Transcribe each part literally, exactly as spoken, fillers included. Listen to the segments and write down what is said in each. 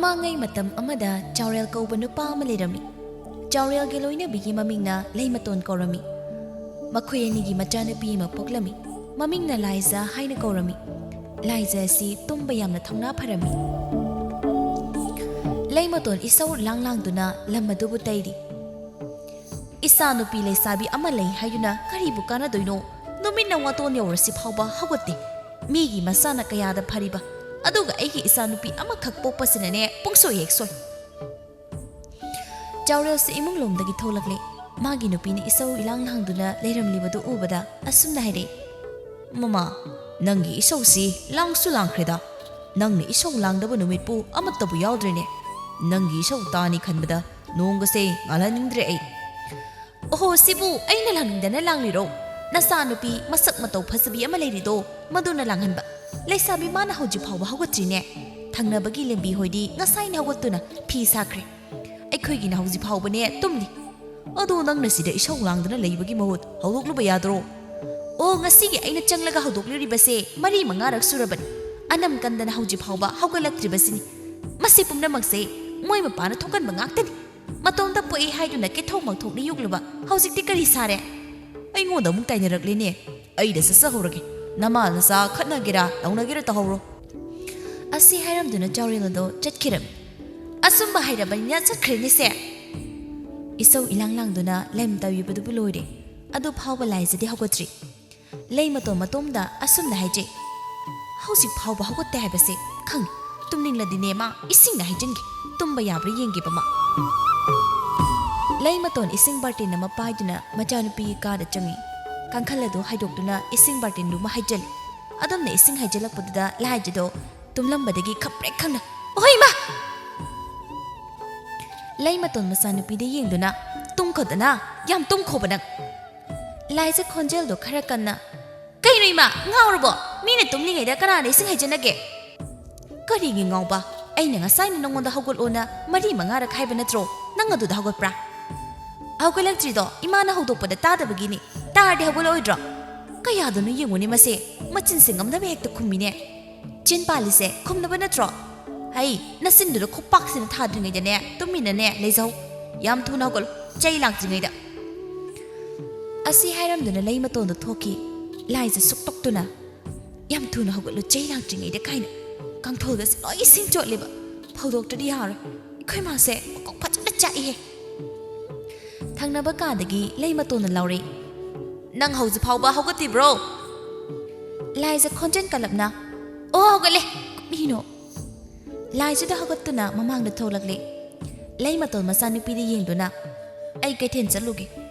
ꯃꯃꯥꯡꯉꯩ ꯃꯇꯝ ꯑꯃꯗ ꯆꯥꯎꯔꯦꯜ ꯀꯧꯕ ꯅꯨꯄꯥ ꯑꯃ ꯂꯩꯔꯝꯃꯤ꯫ ꯆꯥꯎꯔꯦꯜꯒꯤ ꯂꯣꯏꯅꯕꯤꯒꯤ ꯃꯃꯤꯡꯅ ꯂꯩꯃꯇꯣꯟ ꯀꯧꯔꯝꯃꯤ꯫ ꯃꯈꯣꯏ ꯑꯅꯤꯒꯤ ꯃꯆꯥꯅꯨꯄꯤ ꯑꯃ ꯄꯣꯛꯂꯝꯃꯤ꯫ ꯃꯃꯤꯡꯅ ꯂꯥꯏꯖ ꯍꯥꯏꯅ ꯀꯧꯔꯝꯃꯤ꯫ ꯂꯥꯏꯖ ꯑꯁꯤ ꯇꯨꯝꯕ ꯌꯥꯝꯅ ꯊꯧꯅꯥ ꯐꯔꯝꯃꯤ꯫ ꯂꯩꯃꯇꯣꯟ ꯏꯁꯧ ꯂꯥꯡ ꯂꯥꯡꯗꯨꯅ ꯂꯝ ꯑꯗꯨꯕꯨ ꯇꯩꯔꯤ꯫ "ꯏꯆꯥ ꯅꯨꯄꯤ ꯂꯩꯁꯥꯕꯤ ꯑꯃ ꯂꯩ ꯍꯥꯏꯗꯨꯅ ꯀꯔꯤꯕꯨ ꯀꯥꯟꯅꯗꯣꯏꯅꯣ? ꯅꯨꯃꯤꯠꯅ ꯋꯥꯇꯣꯟ ꯌꯧꯔꯁꯤ ꯐꯥꯎꯕ ꯍꯧꯒꯠꯇꯦ꯫ ꯃꯤꯒꯤ ꯃꯆꯥꯅ ꯀꯌꯥꯗ ꯐꯔꯤꯕ, ꯑꯗꯨꯒ ꯑꯩꯒꯤ ꯏꯆꯥ ꯅꯨꯄꯤ ꯑꯃꯈꯛ ꯄꯣꯛꯄꯁꯤꯅꯅꯦ ꯄꯨꯡꯁꯣꯏ ꯍꯦꯛ ꯁꯣꯏ꯫" ꯆꯥꯎꯔꯦꯜꯁꯨ ꯏꯃꯨꯡ ꯂꯣꯝꯗꯒꯤ ꯊꯣꯛꯂꯛꯂꯦ꯫ ꯃꯥꯒꯤ ꯅꯨꯄꯤꯅ ꯏꯁꯧ ꯏꯂꯥꯡ ꯂꯥꯡꯗꯨꯅ ꯂꯩꯔꯝꯂꯤꯕꯗꯨ ꯎꯕꯗ ꯑꯁꯨꯝꯅ ꯍꯥꯏꯔꯛꯏ, "ꯃꯃꯥ, ꯅꯪꯒꯤ ꯏꯁꯧꯁꯤ ꯂꯥꯡꯁꯨ ꯂꯥꯡꯈ꯭ꯔꯦꯗ꯫ ꯅꯪꯅ ꯏꯁꯧ ꯂꯥꯡꯗꯕ ꯅꯨꯃꯤꯠꯄꯨ ꯑꯃꯠꯇꯕꯨ ꯌꯥꯎꯗ꯭ꯔꯦꯅꯦ꯫ ꯅꯪꯒꯤ ꯏꯁꯧ ꯇꯥꯅꯤ ꯈꯟꯕꯗ ꯅꯣꯡꯒꯁꯦ ꯉꯥꯜꯍꯟꯅꯤꯡꯗ꯭ꯔꯦ ꯑꯩ꯫" "ꯑꯣꯍꯣ, ꯁꯤꯕꯨ ꯑꯩꯅ ꯂꯥꯡꯅꯤꯡꯗꯅ ꯂꯥꯡꯂꯤꯔꯣ? ꯅꯆꯥꯅꯨꯄꯤ ꯃꯁꯛ ꯃꯇꯧ ꯐꯖꯕꯤ ꯑꯃ ꯂꯩꯔꯤꯗꯣ, ꯃꯗꯨꯅ ꯂꯥꯡꯍꯟꯕ꯫ ꯂꯩꯁꯥꯕꯤ ꯃꯥꯅ ꯍꯧꯖꯤꯛ ꯐꯥꯎꯕ ꯍꯧꯒꯠꯇ꯭ꯔꯤꯅꯦ꯫ ꯊꯪꯅꯕꯒꯤ ꯂꯦꯝꯕꯤ ꯍꯣꯏꯗꯤ ꯉꯁꯥꯏꯅ ꯍꯧꯒꯠꯇꯨꯅ ꯐꯤ ꯁꯥꯈ꯭ꯔꯦ꯫ ꯑꯩꯈꯣꯏꯒꯤꯅ ꯍꯧꯖꯤꯛ ꯐꯥꯎꯕꯅꯦ ꯇꯨꯝꯂꯤ꯫ ꯑꯗꯣ ꯅꯪꯅ ꯁꯤꯗ ꯏꯁꯧ ꯂꯥꯡꯗꯨꯅ ꯂꯩꯕꯒꯤ ꯃꯍꯨꯠ ꯍꯧꯗꯣꯛꯂꯨꯕ ꯌꯥꯗ꯭ꯔꯣ?" "ꯑꯣ, ꯉꯁꯤꯒꯤ ꯑꯩꯅ ꯆꯪꯂꯒ ꯍꯧꯗꯣꯛꯂꯨꯔꯤꯕꯁꯦ ꯃꯔꯤ ꯃꯉꯥꯔꯛ ꯁꯨꯔꯕꯅꯤ꯫ ꯑꯅꯝ ꯀꯟꯗꯅ ꯍꯧꯖꯤꯛ ꯐꯥꯎꯕ ꯍꯧꯒꯠꯂꯛꯇ꯭ꯔꯤꯕꯁꯤꯅꯤ꯫ ꯃꯁꯤ ꯄꯨꯝꯅꯃꯛꯁꯦ ꯃꯣꯏ ꯃꯄꯥꯅ ꯊꯣꯛꯍꯟꯕ ꯉꯥꯛꯇꯅꯤ꯫ ꯃꯇꯣꯝꯇ ꯄꯣꯛꯏ ꯍꯥꯏꯗꯨꯅ ꯀꯦꯊꯣꯛ ꯃꯧꯊꯣꯛꯅ ꯌꯣꯛꯂꯨꯕ ꯍꯧꯖꯤꯛꯇꯤ ꯀꯔꯤ ꯁꯥꯔꯦ?" "ꯑꯩꯉꯣꯟꯗ ꯑꯃꯨꯛ ꯇꯥꯏꯅꯔꯛꯂꯦꯅꯦ꯫ ꯑꯩꯗ ꯆꯠꯆꯍꯧꯔꯒꯦ꯫ ꯅꯃꯥ ꯅꯆꯥ ꯈꯠꯅꯒꯦꯔꯥ ꯇꯧꯅꯒꯦꯔꯥ ꯇꯧꯍꯧꯔꯣ꯫" ꯑꯁꯤ ꯍꯥꯏꯔꯝꯗꯨꯅ ꯆꯥꯎꯔꯦꯜ ꯑꯗꯣ ꯆꯠꯈꯤꯔꯝꯃꯤ꯫ "ꯑꯆꯨꯝꯕ ꯍꯥꯏꯔꯕꯅꯤꯅ ꯆꯠꯈ꯭ꯔꯦꯅꯦꯁꯦ꯫" ꯏꯁꯧ ꯏꯂꯥꯡ ꯂꯥꯡꯗꯨꯅ ꯂꯩꯝ ꯇꯧꯔꯤꯕꯗꯨꯕꯨ ꯂꯣꯏꯔꯦ꯫ ꯑꯗꯨ ꯐꯥꯎꯕ ꯂꯥꯏꯖꯗꯤ ꯍꯧꯒꯠꯇ꯭ꯔꯤ꯫ ꯂꯩꯃꯇꯣꯟ ꯃꯇꯣꯝꯗ ꯑꯁꯨꯝꯅ ꯍꯥꯏꯖꯩ, "ꯍꯧꯖꯤꯛ ꯐꯥꯎꯕ ꯍꯧꯒꯠꯇꯦ ꯍꯥꯏꯕꯁꯦ ꯈꯪꯉꯤ꯫ ꯇꯨꯝꯅꯤꯡꯂꯗꯤꯅꯦ ꯃꯥ ꯏꯁꯤꯡꯅ ꯍꯩꯖꯤꯟꯒꯦ꯫ ꯇꯨꯝꯕ ꯌꯥꯕ꯭ꯔꯥ ꯌꯦꯡꯒꯦꯕ ꯃꯥ꯫" ꯂꯩꯃꯇꯣꯟ ꯏꯁꯤꯡ ꯕꯥꯔꯇꯤꯟ ꯑꯃ ꯄꯥꯏꯗꯨꯅ ꯃꯆꯥꯅꯨꯄꯤꯒꯤ ꯀꯥꯗ ꯆꯪꯉꯤ꯫ ꯀꯥꯡꯈꯜ ꯑꯗꯨ ꯍꯥꯏꯗꯣꯛꯇꯨꯅ ꯏꯁꯤꯡ ꯕꯥꯔꯇꯤꯟꯗꯨ ꯑꯃ ꯍꯩꯖꯤꯜꯂꯤ꯫ ꯑꯗꯨꯝꯅ ꯏꯁꯤꯡ ꯍꯩꯖꯤꯜꯂꯛꯄꯗꯨꯗ ꯂꯥꯏꯖꯗꯣ ꯇꯨꯝꯂꯝꯕꯗꯒꯤ ꯈꯞꯄ꯭ꯔꯦꯛ ꯈꯪꯅ, "ꯑꯣꯍꯣ ꯏꯃꯥ!" ꯂꯩꯃꯇꯣꯟ ꯃꯆꯥꯅꯨꯄꯤꯗ ꯌꯦꯡꯗꯨꯅ, "ꯇꯨꯝꯈꯣꯗꯅ, ꯌꯥꯝ ꯇꯨꯝꯈꯣꯕ ꯅꯪ꯫" ꯂꯥꯏꯖ ꯈꯣꯟꯖꯦꯜꯗꯣ ꯈꯔ ꯀꯟꯅ, "ꯀꯩꯅꯣ ꯏꯃꯥ, ꯉꯥꯎꯔꯕꯣ? ꯃꯤꯅ ꯇꯨꯝꯂꯤꯉꯩꯗ ꯀꯅꯥꯅ ꯏꯁꯤꯡ ꯍꯩꯖꯤꯟꯅꯒꯦ?" "ꯀꯔꯤꯒꯤ ꯉꯥꯎꯕ? ꯑꯩꯅ ꯉꯁꯥꯏꯅ ꯅꯉꯣꯟꯗ ꯍꯧꯒꯠꯂꯣꯅ ꯃꯔꯤ ꯃꯉꯥꯔꯛ ꯍꯥꯏꯕ ꯅꯠꯇ꯭ꯔꯣ? ꯅꯪ ꯑꯗꯨꯗ ꯍꯧꯒꯠꯄ꯭ꯔꯥ?" "ꯍꯧꯒꯠꯂꯛꯇ꯭ꯔꯤꯗꯣ ꯏꯃꯥꯅ ꯍꯧꯗꯣꯛꯄꯗ ꯇꯥꯗꯕꯒꯤꯅꯤ꯫ ꯇꯥꯔꯗꯤ ꯍꯧꯒꯠꯂꯛꯑꯣꯏꯗ꯭ꯔꯣ? ꯀꯌꯥꯗꯅꯣ ꯌꯦꯡꯉꯨꯅꯦ ꯃꯁꯦ, ꯃꯆꯤꯟꯁꯦ ꯉꯝꯅꯕ ꯍꯦꯛꯇ ꯈꯨꯝꯃꯤꯅꯦ꯫ ꯆꯤꯟ ꯄꯥꯜꯂꯤꯁꯦ ꯈꯨꯝꯅꯕ ꯅꯠꯇ꯭ꯔꯣ? ꯑꯩ ꯅꯆꯤꯟꯗꯨꯗ ꯈꯨꯄꯥꯛꯁꯤꯅ ꯊꯥꯗ꯭ꯔꯤꯉꯩꯗꯅꯦ, ꯇꯨꯃꯤꯟꯅꯅꯦ ꯂꯩꯖꯍꯧ꯫ ꯌꯥꯝ ꯊꯨꯅ ꯍꯧꯒꯠꯂꯨ, ꯆꯩ ꯂꯥꯛꯇ꯭ꯔꯤꯉꯩꯗ꯫ ꯑꯁꯤ ꯍꯥꯏꯔꯝꯗꯨꯅ ꯂꯩ ꯃꯇꯣꯟꯗ ꯊꯣꯛꯈꯤ꯫ ꯂꯥꯏꯖ ꯁꯨꯛꯇꯣꯛꯇꯨꯅ, "ꯌꯥꯝ ꯊꯨꯅ ꯍꯧꯒꯠꯂꯨ, ꯆꯩ ꯂꯥꯛꯇ꯭ꯔꯤꯉꯩꯗ" ꯀꯥꯏꯅ꯫ ꯀꯥꯡꯊꯣꯜꯒꯁꯦ ꯂꯣꯏ ꯏꯁꯤꯡ ꯆꯣꯠꯂꯦꯕ꯫ ꯐꯧꯗꯣꯛꯇ꯭ꯔꯗꯤ ꯌꯥꯔꯣꯏ꯫ ꯑꯩꯈꯣꯏ ꯃꯥꯁꯦ ꯃꯀꯣꯛ ꯐꯖꯅ ꯆꯥꯛꯏꯍꯦ꯫ ꯊꯪꯅꯕ ꯀꯥꯗꯒꯤ ꯂꯩ ꯃꯇꯣꯟꯅ ꯂꯥꯎꯔꯛꯏ, "ꯅꯪ ꯍꯧꯖꯤꯛ ꯐꯥꯎꯕ ꯍꯧꯒꯠꯇ꯭ꯔꯤꯕ꯭ꯔꯣ?" ꯂꯥꯏꯖ ꯈꯣꯟꯖꯦꯜ ꯀꯜꯂꯞꯅ, "ꯑꯣ, ꯍꯧꯒꯠꯂꯦ꯫ ꯀꯔꯤꯅꯣ?" ꯂꯥꯏꯖꯗ ꯍꯧꯒꯠꯇꯨꯅ ꯃꯃꯥꯡꯗ ꯊꯣꯛꯂꯛꯂꯦ꯫ ꯂꯩ ꯃꯇꯣꯟ ꯃꯆꯥꯅꯨꯄꯤꯗ ꯌꯦꯡꯗꯨꯅ, "ꯑꯩ ꯀꯩꯊꯦꯜ ꯆꯠꯂꯨꯒꯦ꯫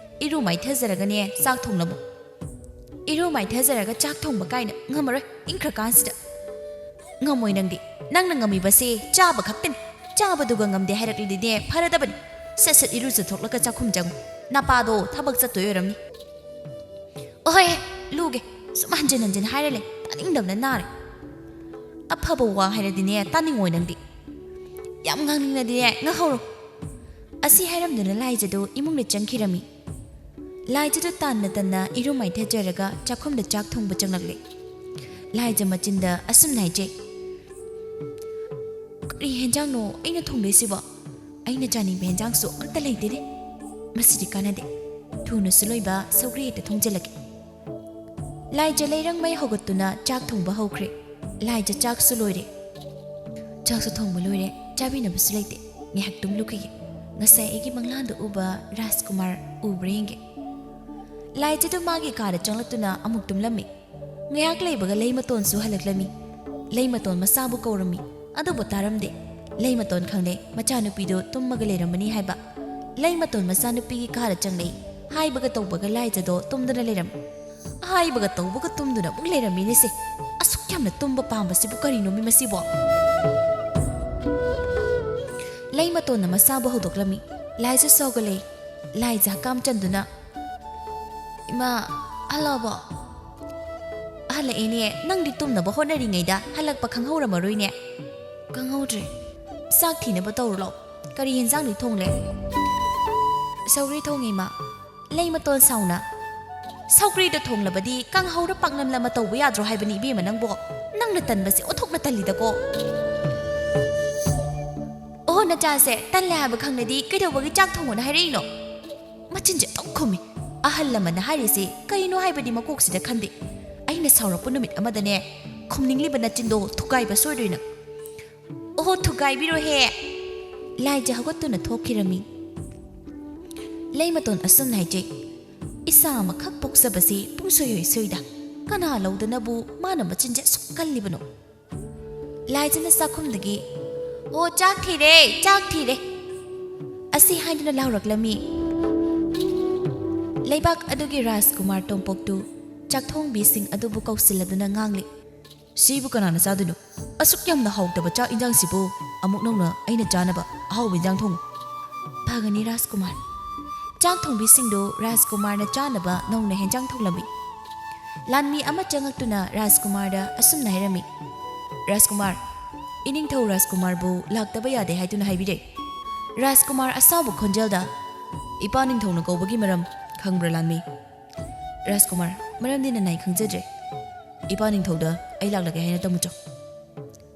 ꯏꯔꯨ ꯃꯥꯏꯊꯖꯔꯒꯅꯦ ꯆꯥꯛ ꯊꯣꯡꯂꯝꯃꯨ꯫ ꯏꯔꯨ ꯃꯥꯏꯊꯖꯔꯒ ꯆꯥꯛ ꯊꯣꯡꯕ ꯀꯥꯏꯅ ꯉꯝꯃꯔꯣꯏ, ꯏꯪꯈ꯭ꯔꯀꯥꯟꯁꯤꯗ꯫" "ꯉꯝꯃꯣꯏ ꯅꯪꯗꯤ꯫ ꯅꯪꯅ ꯉꯝꯃꯤꯕꯁꯦ ꯆꯥꯕ ꯈꯛꯇꯅꯤ꯫ ꯆꯥꯕꯗꯨꯒ ꯉꯝꯗꯦ ꯍꯥꯏꯔꯛꯂꯗꯤꯅꯦ ꯐꯔꯗꯕꯅꯤ꯫ ꯁꯠ ꯁꯠ ꯏꯔꯨꯖꯊꯣꯛꯂꯒ ꯆꯥꯛꯈꯨꯝ ꯆꯪꯉꯨ꯫ ꯅꯄꯥꯗꯣ ꯊꯕꯛ ꯆꯠꯇꯣꯏ ꯑꯣꯏꯔꯝꯅꯤ꯫" "ꯑꯍꯣꯏ, ꯂꯨꯒꯦ꯫ ꯁꯨꯝ ꯍꯟꯖꯤꯟ ꯍꯟꯖꯤꯟ ꯍꯥꯏꯔ ꯂꯩ꯫ ꯇꯥꯅꯤꯡꯗꯕꯅ ꯅꯥꯔꯦ꯫ ꯑꯐꯕ ꯋꯥ ꯍꯥꯏꯔꯗꯤꯅꯦ ꯇꯥꯅꯤꯡꯉꯣꯏ ꯅꯪꯗꯤ꯫ ꯌꯥꯝ ꯉꯥꯡꯅꯤꯡꯂꯗꯤꯅꯦ ꯉꯥꯡꯍꯧꯔꯣ꯫" ꯑꯁꯤ ꯍꯥꯏꯔꯝꯗꯨꯅ ꯂꯥꯏꯖꯗꯨ ꯏꯃꯨꯡꯗ ꯆꯪꯈꯤꯔꯝꯃꯤ꯫ ꯂꯥꯏꯖꯗꯨ ꯇꯥꯟꯅ ꯇꯟꯅ ꯏꯔꯨ ꯃꯥꯏꯊꯖꯔꯒ ꯆꯥꯛꯈꯨꯝꯗ ꯆꯥꯛ ꯊꯣꯡꯕ ꯆꯪꯂꯛꯂꯦ꯫ ꯂꯥꯏꯖ ꯃꯆꯤꯟꯗ ꯑꯁꯨꯝꯅ ꯍꯥꯏꯖꯩ, "ꯀꯔꯤ ꯍꯦꯟꯖꯥꯡꯅꯣ ꯑꯩꯅ ꯊꯣꯡꯗꯣꯏꯁꯤꯕꯣ? ꯑꯩꯅ ꯆꯥꯅꯤꯡꯕ ꯍꯦꯟꯖꯥꯡꯁꯨ ꯑꯝꯇ ꯂꯩꯇꯦꯅꯦ꯫ ꯃꯁꯤꯗꯤ ꯀꯥꯟꯅꯗꯦ꯫ ꯊꯨꯅꯁꯨ ꯂꯣꯏꯕ ꯁꯧꯒ꯭ꯔꯤ ꯍꯦꯛꯇ ꯊꯣꯡꯖꯤꯜꯂꯒꯦ꯫" ꯂꯥꯏꯖ ꯂꯩꯔꯪ ꯃꯩ ꯍꯧꯒꯠꯇꯨꯅ ꯆꯥꯛ ꯊꯣꯡꯕ ꯍꯧꯈ꯭ꯔꯦ꯫ ꯂꯥꯏꯖ ꯆꯥꯛꯁꯨ ꯂꯣꯏꯔꯦ꯫ "ꯆꯥꯛꯁꯨ ꯊꯣꯡꯕ ꯂꯣꯏꯔꯦ, ꯆꯥꯕꯤꯅꯕꯁꯨ ꯂꯩꯇꯦ꯫ ꯉꯥꯏꯍꯥꯛ ꯇꯨꯝꯂꯨꯈꯤꯒꯦ꯫ ꯉꯁꯥꯏ ꯑꯩꯒꯤ ꯃꯪꯂꯥꯟꯗ ꯎꯕ ꯔꯥꯖꯀꯨꯃꯥꯔ ꯎꯕ꯭ꯔꯥ ꯌꯦꯡꯒꯦ꯫" ꯂꯥꯏꯖꯗꯨ ꯃꯥꯒꯤ ꯀꯥꯗ ꯆꯪꯂꯛꯇꯨꯅ ꯑꯃꯨꯛ ꯇꯨꯝꯂꯝꯃꯤ꯫ ꯉꯥꯏꯍꯥꯛ ꯂꯩꯕꯒ ꯂꯩꯃꯇꯣꯟꯁꯨ ꯍꯜꯂꯛꯂꯝꯃꯤ꯫ ꯂꯩꯃꯇꯣꯟ ꯃꯆꯥꯕꯨ ꯀꯧꯔꯝꯃꯤ꯫ ꯑꯗꯨꯕꯨ ꯇꯥꯔꯝꯗꯦ꯫ ꯂꯩꯃꯇꯣꯟ ꯈꯪꯂꯦ ꯃꯆꯥꯅꯨꯄꯤꯗꯨ ꯇꯨꯝꯃꯒ ꯂꯩꯔꯝꯃꯅꯤ ꯍꯥꯏꯕ꯫ ꯂꯩꯃꯇꯣꯟ ꯃꯆꯥꯅꯨꯄꯤꯒꯤ ꯀꯥꯗ ꯆꯪꯂꯛꯏ꯫ ꯍꯥꯏꯕꯒ ꯇꯧꯕꯒ ꯂꯥꯏꯖꯗꯣ ꯇꯨꯝꯗꯨꯅ ꯂꯩꯔꯝꯃꯤ꯫ ꯍꯥꯏꯕꯒ ꯇꯧꯕꯒ ꯇꯨꯝꯗꯨꯅ ꯑꯃꯨꯛ ꯂꯩꯔꯝꯃꯤꯅꯦꯁꯦ꯫ ꯑꯁꯨꯛ ꯌꯥꯝꯅ ꯇꯨꯝꯕ ꯄꯥꯝꯕꯁꯤꯕꯨ ꯀꯔꯤꯅꯣꯃꯤ ꯃꯁꯤꯕꯣ? ꯂꯩꯃꯇꯣꯟꯅ ꯃꯆꯥꯕꯨ ꯍꯧꯗꯣꯛꯂꯝꯃꯤ꯫ ꯂꯥꯏꯖꯁꯨ ꯍꯧꯒꯠꯂꯛꯏ꯫ ꯂꯥꯏꯖ ꯍꯀꯥꯝ ꯆꯟꯗꯨꯅ, "ꯏꯃꯥ, ꯍꯜꯂꯛꯑꯕꯣ?" "ꯍꯜꯂꯛꯑꯦꯅꯦ꯫ ꯅꯪꯗꯤ ꯇꯨꯝꯅꯕ ꯍꯣꯠꯅꯔꯤꯉꯩꯗ ꯍꯜꯂꯛꯄ ꯈꯪꯍꯧꯔꯝꯃꯔꯣꯏꯅꯦ꯫" "ꯈꯪꯍꯧꯗ꯭ꯔꯦ꯫ ꯆꯥꯛ ꯊꯤꯅꯕ ꯇꯧꯔꯨ ꯂꯥꯎ꯫ ꯀꯔꯤ ꯌꯦꯟꯖꯥꯡꯗꯤ ꯊꯣꯡꯂꯦ?" "ꯁꯧꯒ꯭ꯔꯤ ꯊꯣꯡꯉꯦ, ꯏꯃꯥ꯫" ꯂꯩꯃꯇꯣꯟ ꯁꯥꯎꯅ, "ꯁꯧꯒ꯭ꯔꯤꯗ ꯊꯣꯡꯂꯕꯗꯤ ꯀꯥꯡꯍꯧꯔ ꯄꯥꯛꯅꯝꯂ ꯑꯃ ꯇꯧꯕ ꯌꯥꯗ꯭ꯔꯣ ꯍꯥꯏꯕꯅꯤ, ꯏꯕꯦꯝꯃ, ꯅꯪꯕꯣ? ꯅꯪꯅ ꯇꯟꯕꯁꯦ ꯑꯣꯟꯊꯣꯛꯅ ꯇꯜꯂꯤꯗꯀꯣ꯫" ꯅꯆꯥꯁꯦ ꯇꯜꯂꯦ ꯍꯥꯏꯕ ꯈꯪꯂꯗꯤ ꯀꯩꯗꯧꯕꯒꯤ ꯆꯥꯛ ꯊꯣꯡꯉꯣꯅ ꯍꯥꯏꯔꯛꯏꯅꯣ? ꯃꯆꯤꯟꯁꯦ ꯑꯗꯨꯝ ꯈꯨꯝꯃꯤ꯫ ꯑꯍꯜ ꯂꯃꯟꯅ ꯍꯥꯏꯔꯤꯁꯦ ꯀꯩꯅꯣ ꯍꯥꯏꯕꯗꯤ ꯃꯀꯣꯛꯁꯤꯗ ꯈꯟꯗꯦ꯫ ꯑꯩꯅ ꯁꯥꯎꯔꯛꯄ ꯅꯨꯃꯤꯠ ꯑꯃꯗꯅꯦ, ꯈꯨꯝꯅꯤꯡꯂꯤꯕ ꯅꯆꯤꯟꯗꯣ ꯊꯨꯒꯥꯏꯕ ꯁꯣꯏꯗꯣꯏꯅ꯫ "ꯑꯣꯍꯣ, ꯊꯨꯒꯥꯏꯕꯤꯔꯣꯍꯦ!" ꯂꯥꯏꯖ ꯍꯧꯒꯠꯇꯨꯅ ꯊꯣꯛꯈꯤꯔꯝꯃꯤ꯫ ꯂꯩꯃꯇꯣꯟ ꯑꯁꯨꯝꯅ ꯍꯥꯏꯖꯩ, "ꯏꯆꯥ ꯑꯃꯈꯛ ꯄꯣꯛꯆꯕꯁꯤ ꯄꯨꯡꯁꯣꯏ ꯍꯣꯏ ꯁꯣꯏꯗ꯫ ꯀꯅꯥ ꯂꯧꯗꯅꯕꯨ ꯃꯥꯅ ꯃꯆꯤꯟꯁꯦ ꯑꯁꯨꯛ ꯀꯜꯂꯤꯕꯅꯣ?" ꯂꯥꯏꯖꯅ ꯆꯥꯛꯈꯨꯝꯗꯒꯤ, "ꯑꯣ, ꯆꯥꯛ ꯊꯤꯔꯦ, ꯆꯥꯛ ꯊꯤꯔꯦ!" ꯑꯁꯤ ꯍꯥꯏꯗꯨꯅ ꯂꯥꯎꯔꯛꯂꯝꯃꯤ꯫ ꯂꯩꯕꯥꯛ ꯑꯗꯨꯒꯤ ꯔꯥꯖꯀꯨꯃꯥꯔ ꯇꯣꯝꯄꯣꯛꯇꯨ ꯆꯥꯛꯊꯣꯡꯕꯤꯁꯤꯡ ꯑꯗꯨꯕꯨ ꯀꯧꯁꯤꯜꯂꯗꯨꯅ ꯉꯥꯡꯂꯤ꯫ "ꯁꯤꯕꯨ ꯀꯅꯥꯅ ꯆꯥꯗꯣꯏꯅꯣ? ꯑꯁꯨꯛ ꯌꯥꯝꯅ ꯍꯥꯎꯇꯕ ꯆꯥꯛ ꯏꯟꯖꯥꯡꯁꯤꯕꯨ ꯑꯃꯨꯛ ꯅꯧꯅ ꯑꯩꯅ ꯆꯥꯅꯕ ꯑꯍꯥꯎꯕ ꯏꯟꯖꯥꯡ ꯊꯣꯡꯉꯨ꯫" "ꯐꯒꯅꯤ ꯔꯥꯖꯀꯨꯃꯥꯔ꯫" ꯆꯥꯛ ꯊꯣꯡꯕꯤꯁꯤꯡꯗꯨ ꯔꯥꯖꯀꯨꯃꯥꯔꯅ ꯆꯥꯅꯕ ꯅꯧꯅ ꯍꯦꯟꯖꯥꯡ ꯊꯣꯡꯂꯝꯃꯤ꯫ ꯂꯥꯟꯃꯤ ꯑꯃ ꯆꯪꯉꯛꯇꯨꯅ ꯔꯥꯖꯀꯨꯃꯥꯔꯗ ꯑꯁꯨꯝꯅ ꯍꯥꯏꯔꯝꯃꯤ, "ꯔꯥꯖꯀꯨꯃꯥꯔ, ꯏꯅꯤꯡꯊꯧ ꯔꯥꯖꯀꯨꯃꯥꯔꯕꯨ ꯂꯥꯛꯇꯕ ꯌꯥꯗꯦ ꯍꯥꯏꯗꯨꯅ ꯍꯥꯏꯕꯤꯔꯦ꯫" ꯔꯥꯖꯀꯨꯃꯥꯔ ꯑꯁꯥꯎꯕ ꯈꯣꯟꯖꯦꯜꯗ, "ꯏꯄꯥ ꯅꯤꯡꯊꯧꯅ ꯀꯧꯕꯒꯤ ꯃꯔꯝ ꯈꯪꯕ꯭ꯔꯥ ꯂꯥꯟꯃꯤ?" "ꯔꯥꯖꯀꯨꯃꯥꯔ, ꯃꯔꯝꯗꯤ ꯅꯅꯥꯏ ꯈꯪꯖꯗ꯭ꯔꯦ꯫ ꯏꯄꯥ ꯅꯤꯡꯊꯧꯗ ꯑꯩ ꯂꯥꯛꯂꯒꯦ ꯍꯥꯏꯅ ꯇꯝꯃꯨꯆꯣ꯫"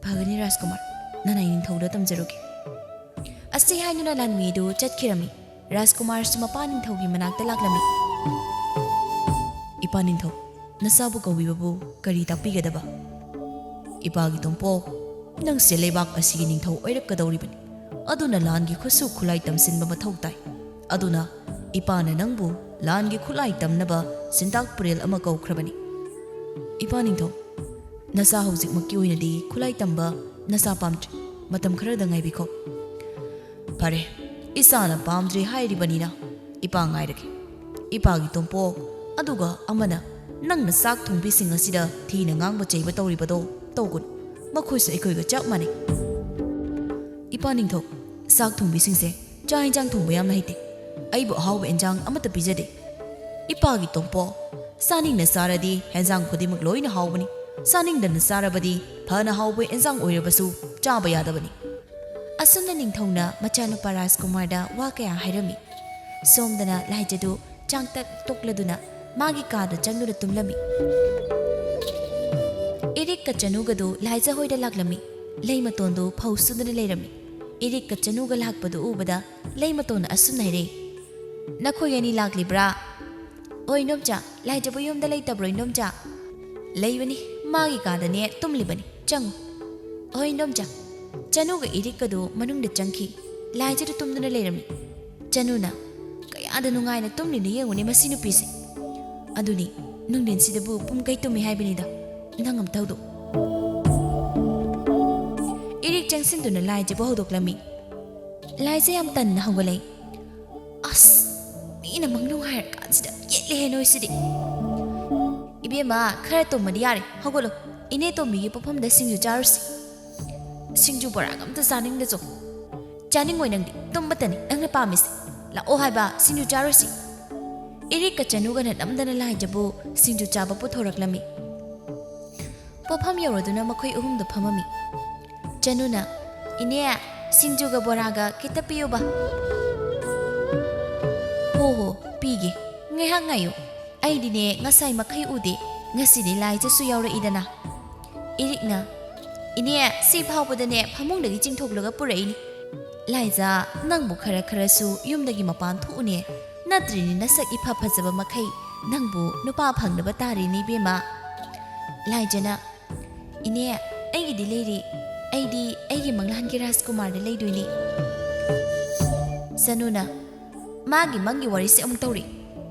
"ꯐꯒꯅꯤ ꯔꯥꯖꯀꯨꯃꯥꯔ, ꯅꯅꯥꯏ ꯅꯤꯡꯊꯧꯗ ꯇꯝꯖꯔꯨꯒꯦ꯫" ꯑꯁꯤ ꯍꯥꯏꯗꯨꯅ ꯂꯥꯟꯃꯤꯗꯨ ꯆꯠꯈꯤꯔꯝꯃꯤ꯫ ꯔꯥꯖꯀꯨꯃꯥꯔꯁꯨ ꯃꯄꯥ ꯅꯤꯡꯊꯧꯒꯤ ꯃꯅꯥꯛꯇ ꯂꯥꯛꯂꯝꯃꯤ꯫ "ꯏꯄꯥ ꯅꯤꯡꯊꯧ, ꯅꯆꯥꯕꯨ ꯀꯧꯕꯤꯕꯕꯨ ꯀꯔꯤ ꯇꯥꯛꯄꯤꯒꯗꯕ?" "ꯏꯄꯥꯒꯤ ꯇꯣꯝꯄꯣꯛ, ꯅꯪꯁꯦ ꯂꯩꯕꯥꯛ ꯑꯁꯤꯒꯤ ꯅꯤꯡꯊꯧ ꯑꯣꯏꯔꯛꯀꯗꯧꯔꯤꯕꯅꯤ꯫ ꯑꯗꯨꯅ ꯂꯥꯟꯒꯤ ꯈꯨꯠꯁꯨ ꯈꯨꯠꯂꯥꯏ ꯇꯝꯁꯤꯟꯕ ꯃꯊꯧ ꯇꯥꯏ꯫ ꯑꯗꯨꯅ ꯏꯄꯥꯅ ꯅꯪꯕꯨ ꯂꯥꯟꯒꯤ ꯈꯨꯠꯂꯥꯏ ꯇꯝꯅꯕ ꯁꯤꯟꯇꯥꯛ ꯄꯨꯔꯦꯜ ꯑꯃ ꯀꯧꯈ꯭ꯔꯕꯅꯤ꯫" "ꯏꯄꯥ ꯅꯤꯡꯊꯧ, ꯅꯆꯥ ꯍꯧꯖꯤꯛꯃꯛꯀꯤ ꯑꯣꯏꯅꯗꯤ ꯈꯨꯠꯂꯥꯏ ꯇꯝꯕ ꯅꯆꯥ ꯄꯥꯝꯗ꯭ꯔꯤ꯫ ꯃꯇꯝ ꯈꯔꯗ ꯉꯥꯏꯕꯤꯈꯣ꯫" "ꯐꯔꯦ, ꯏꯆꯥꯅ ꯄꯥꯝꯗ꯭ꯔꯦ ꯍꯥꯏꯔꯤꯕꯅꯤꯅ ꯏꯄꯥ ꯉꯥꯏꯔꯒꯦ꯫ ꯏꯄꯥꯒꯤ ꯇꯣꯝꯄꯣꯛ, ꯑꯗꯨꯒ ꯑꯃꯅ ꯅꯪꯅ ꯆꯥꯛ ꯊꯣꯡꯕꯤꯁꯤꯡ ꯑꯁꯤꯗ ꯊꯤꯅ ꯉꯥꯡꯕ ꯆꯩꯕ ꯇꯧꯔꯤꯕꯗꯣ ꯇꯧꯒꯅꯨ꯫ ꯃꯈꯣꯏꯁꯨ ꯑꯩꯈꯣꯏꯒ ꯆꯞ ꯃꯥꯟꯅꯩ꯫" "ꯏꯄꯥ ꯅꯤꯡꯊꯧ, ꯆꯥꯛ ꯊꯣꯡꯕꯤꯁꯤꯡꯁꯦ ꯆꯥꯛ ꯏꯟꯖꯥꯡ ꯊꯣꯡꯕ ꯌꯥꯝꯅ ꯍꯩꯇꯦ꯫ ꯑꯩꯕꯨ ꯑꯍꯥꯎꯕ ꯏꯟꯖꯥꯡ ꯑꯃꯠꯇ ꯄꯤꯖꯗꯦ꯫" "ꯏꯄꯥꯒꯤ ꯇꯣꯝꯄꯣꯛ, ꯆꯥꯅꯤꯡꯅ ꯆꯥꯔꯗꯤ ꯍꯦꯟꯖꯥꯡ ꯈꯨꯗꯤꯡꯃꯛ ꯂꯣꯏꯅ ꯍꯥꯎꯕꯅꯤ꯫ ꯆꯥꯅꯤꯡꯗꯅ ꯆꯥꯔꯕꯗꯤ ꯐꯅ ꯍꯥꯎꯕ ꯏꯟꯖꯥꯡ ꯑꯣꯏꯔꯕꯁꯨ ꯆꯥꯕ ꯌꯥꯗꯕꯅꯤ꯫" ꯑꯁꯨꯝꯅ ꯅꯤꯡꯊꯧꯅ ꯃꯆꯥꯅꯨꯄꯥ ꯔꯥꯖꯀꯨꯃꯥꯔꯗ ꯋꯥ ꯀꯌꯥ ꯍꯥꯏꯔꯝꯃꯤ꯫ ꯁꯣꯝꯗꯅ ꯂꯥꯏꯖꯗꯨ ꯆꯥꯡꯇꯛ ꯇꯣꯛꯂꯗꯨꯅ ꯃꯥꯒꯤ ꯀꯥꯗ ꯆꯪꯗꯨꯅ ꯇꯨꯝꯂꯝꯃꯤ꯫ ꯏꯔꯤꯛꯀ ꯆꯅꯨꯒꯗꯨ ꯂꯥꯏꯖ ꯍꯣꯏꯗ ꯂꯥꯛꯂꯝꯃꯤ꯫ ꯂꯩꯃꯇꯣꯟꯗꯨ ꯐꯧ ꯁꯨꯗꯨꯅ ꯂꯩꯔꯝꯃꯤ꯫ ꯏꯔꯤꯛꯀ ꯆꯅꯨꯒ ꯂꯥꯛꯄꯗꯨ ꯎꯕꯗ ꯂꯩꯃꯇꯣꯟꯅ ꯑꯁꯨꯝꯅ ꯍꯥꯏꯔꯛꯏ, "ꯅꯈꯣꯏ ꯑꯅꯤ ꯂꯥꯛꯂꯤꯕ꯭ꯔꯥ?" "ꯍꯣꯏ, ꯏꯟꯗꯣꯝꯆꯥ꯫ ꯂꯥꯏꯖꯕꯨ ꯌꯨꯝꯗ ꯂꯩꯇꯕ꯭ꯔꯣ, ꯏꯟꯗꯣꯝꯆꯥ?" "ꯂꯩꯕꯅꯤ, ꯃꯥꯒꯤ ꯀꯥꯗꯅꯦ ꯇꯨꯝꯂꯤꯕꯅꯤ꯫ ꯆꯪꯉꯨ꯫" "ꯍꯣꯏ, ꯏꯟꯗꯣꯝꯆꯥ꯫" ꯆꯅꯨꯒ ꯏꯔꯤꯛꯀꯗꯨ ꯃꯅꯨꯡꯗ ꯆꯪꯈꯤ꯫ ꯂꯥꯏꯖꯗꯨ ꯇꯨꯝꯗꯨꯅ ꯂꯩꯔꯝꯃꯤ꯫ ꯆꯅꯨꯅ, "ꯀꯌꯥꯗ ꯅꯨꯡꯉꯥꯏꯅ ꯇꯨꯝꯂꯤꯅꯣ ꯌꯦꯡꯉꯨꯅꯦ ꯃꯁꯤ ꯅꯨꯄꯤꯁꯦ꯫ ꯑꯗꯨꯅꯤ, ꯅꯨꯡꯊꯤꯟꯁꯤꯗꯕꯨ ꯄꯨꯝ ꯀꯩ ꯇꯨꯝꯃꯤ ꯍꯥꯏꯕꯅꯤꯗ꯫ ꯅꯪ ꯑꯝꯇ ꯍꯧꯗꯣꯛ꯫" ꯏꯔꯤꯛ ꯆꯪꯁꯤꯟꯗꯨꯅ ꯂꯥꯏꯖꯕꯨ ꯍꯧꯗꯣꯛꯂꯝꯃꯤ꯫ ꯂꯥꯏꯖ ꯌꯥꯝ ꯇꯟꯅ ꯍꯧꯒꯠꯂꯛꯏ꯫ "ꯑꯁ, ꯃꯤꯅ ꯃꯪꯅꯨꯡ ꯍꯥꯏꯔꯀꯥꯟꯁꯤꯗ ꯌꯦꯠꯂꯦꯍꯦ ꯅꯣꯏꯁꯤꯗꯤ꯫ ꯏꯕꯦꯝꯃ, ꯈꯔ ꯇꯨꯝꯃꯗꯤ ꯌꯥꯔꯦ, ꯍꯧꯒꯠꯂꯣ꯫ ꯏꯅꯦ ꯇꯣꯝꯕꯤꯒꯤ ꯄꯣꯠꯐꯝꯗ ꯁꯤꯡꯖꯨ ꯆꯥꯔꯨꯁꯤ꯫" "ꯁꯤꯡꯖꯨ ꯕꯣꯔꯥꯒ ꯑꯝꯇ ꯆꯥꯅꯤꯡꯗꯁꯨ꯫" "ꯆꯥꯅꯤꯡꯉꯣꯏ ꯅꯪꯗꯤ, ꯇꯨꯝꯕꯇꯅꯤ ꯅꯪꯅ ꯄꯥꯝꯃꯤꯁꯦ꯫ ꯂꯥꯛꯑꯣ ꯍꯥꯏꯕ, ꯁꯤꯡꯖꯨ ꯆꯥꯔꯨꯁꯤ꯫" ꯏꯔꯤꯛꯀ ꯆꯅꯨꯒꯅ ꯅꯝꯗꯅ ꯂꯥꯏꯖꯕꯨ ꯁꯤꯡꯖꯨ ꯆꯥꯕ ꯄꯨꯊꯣꯔꯛꯂꯝꯃꯤ꯫ ꯄꯣꯠꯐꯝ ꯌꯧꯔꯗꯨꯅ ꯃꯈꯣꯏ ꯑꯍꯨꯝꯗꯨ ꯐꯝꯃꯝꯃꯤ꯫ ꯆꯅꯨꯅ, "ꯏꯅꯦ, ꯁꯤꯡꯖꯨꯒ ꯕꯣꯔꯥꯒ ꯈꯤꯇ ꯄꯤꯌꯨꯕ꯫" "ꯍꯣ ꯍꯣ, ꯄꯤꯒꯦ꯫ ꯉꯥꯏꯍꯥꯛ ꯉꯥꯏꯌꯨ꯫ ꯑꯩꯗꯤꯅꯦ ꯉꯁꯥꯏ ꯃꯈꯩ ꯎꯗꯦ, ꯉꯁꯤꯗꯤ ꯂꯥꯏꯖꯁꯨ ꯌꯥꯎꯔꯛꯏꯗꯅ꯫" ꯏꯔꯤꯛꯅ, "ꯏꯅꯦ, ꯁꯤ ꯐꯥꯎꯕꯗꯅꯦ ꯐꯃꯨꯡꯗꯒꯤ ꯆꯤꯡꯊꯣꯛꯂꯒ ꯄꯨꯔꯛꯏꯅꯤ꯫" "ꯂꯥꯏꯖ, ꯅꯪꯕꯨ ꯈꯔ ꯈꯔꯁꯨ ꯌꯨꯝꯗꯒꯤ ꯃꯄꯥꯟ ꯊꯣꯛꯎꯅꯦ, ꯅꯠꯇ꯭ꯔꯤꯅꯤ ꯅꯁꯛ ꯏꯐ ꯐꯖꯕ ꯃꯈꯩ ꯅꯪꯕꯨ ꯅꯨꯄꯥ ꯐꯪꯅꯕ ꯇꯥꯔꯤꯅꯤ ꯏꯕꯦꯝꯃ꯫" ꯂꯥꯏꯖꯅ, "ꯏꯅꯦ, ꯑꯩꯒꯤꯗꯤ ꯂꯩꯔꯤ꯫ ꯑꯩꯗꯤ ꯑꯩꯒꯤ ꯃꯪꯂꯥꯟꯒꯤ ꯔꯥꯖꯀꯨꯃꯥꯔꯗ ꯂꯩꯗꯣꯏꯅꯤ꯫" ꯆꯅꯨꯅ, "ꯃꯥꯒꯤ ꯃꯪꯒꯤ ꯋꯥꯔꯤꯁꯦ ꯑꯃꯨꯛ ꯇꯧꯔꯤ꯫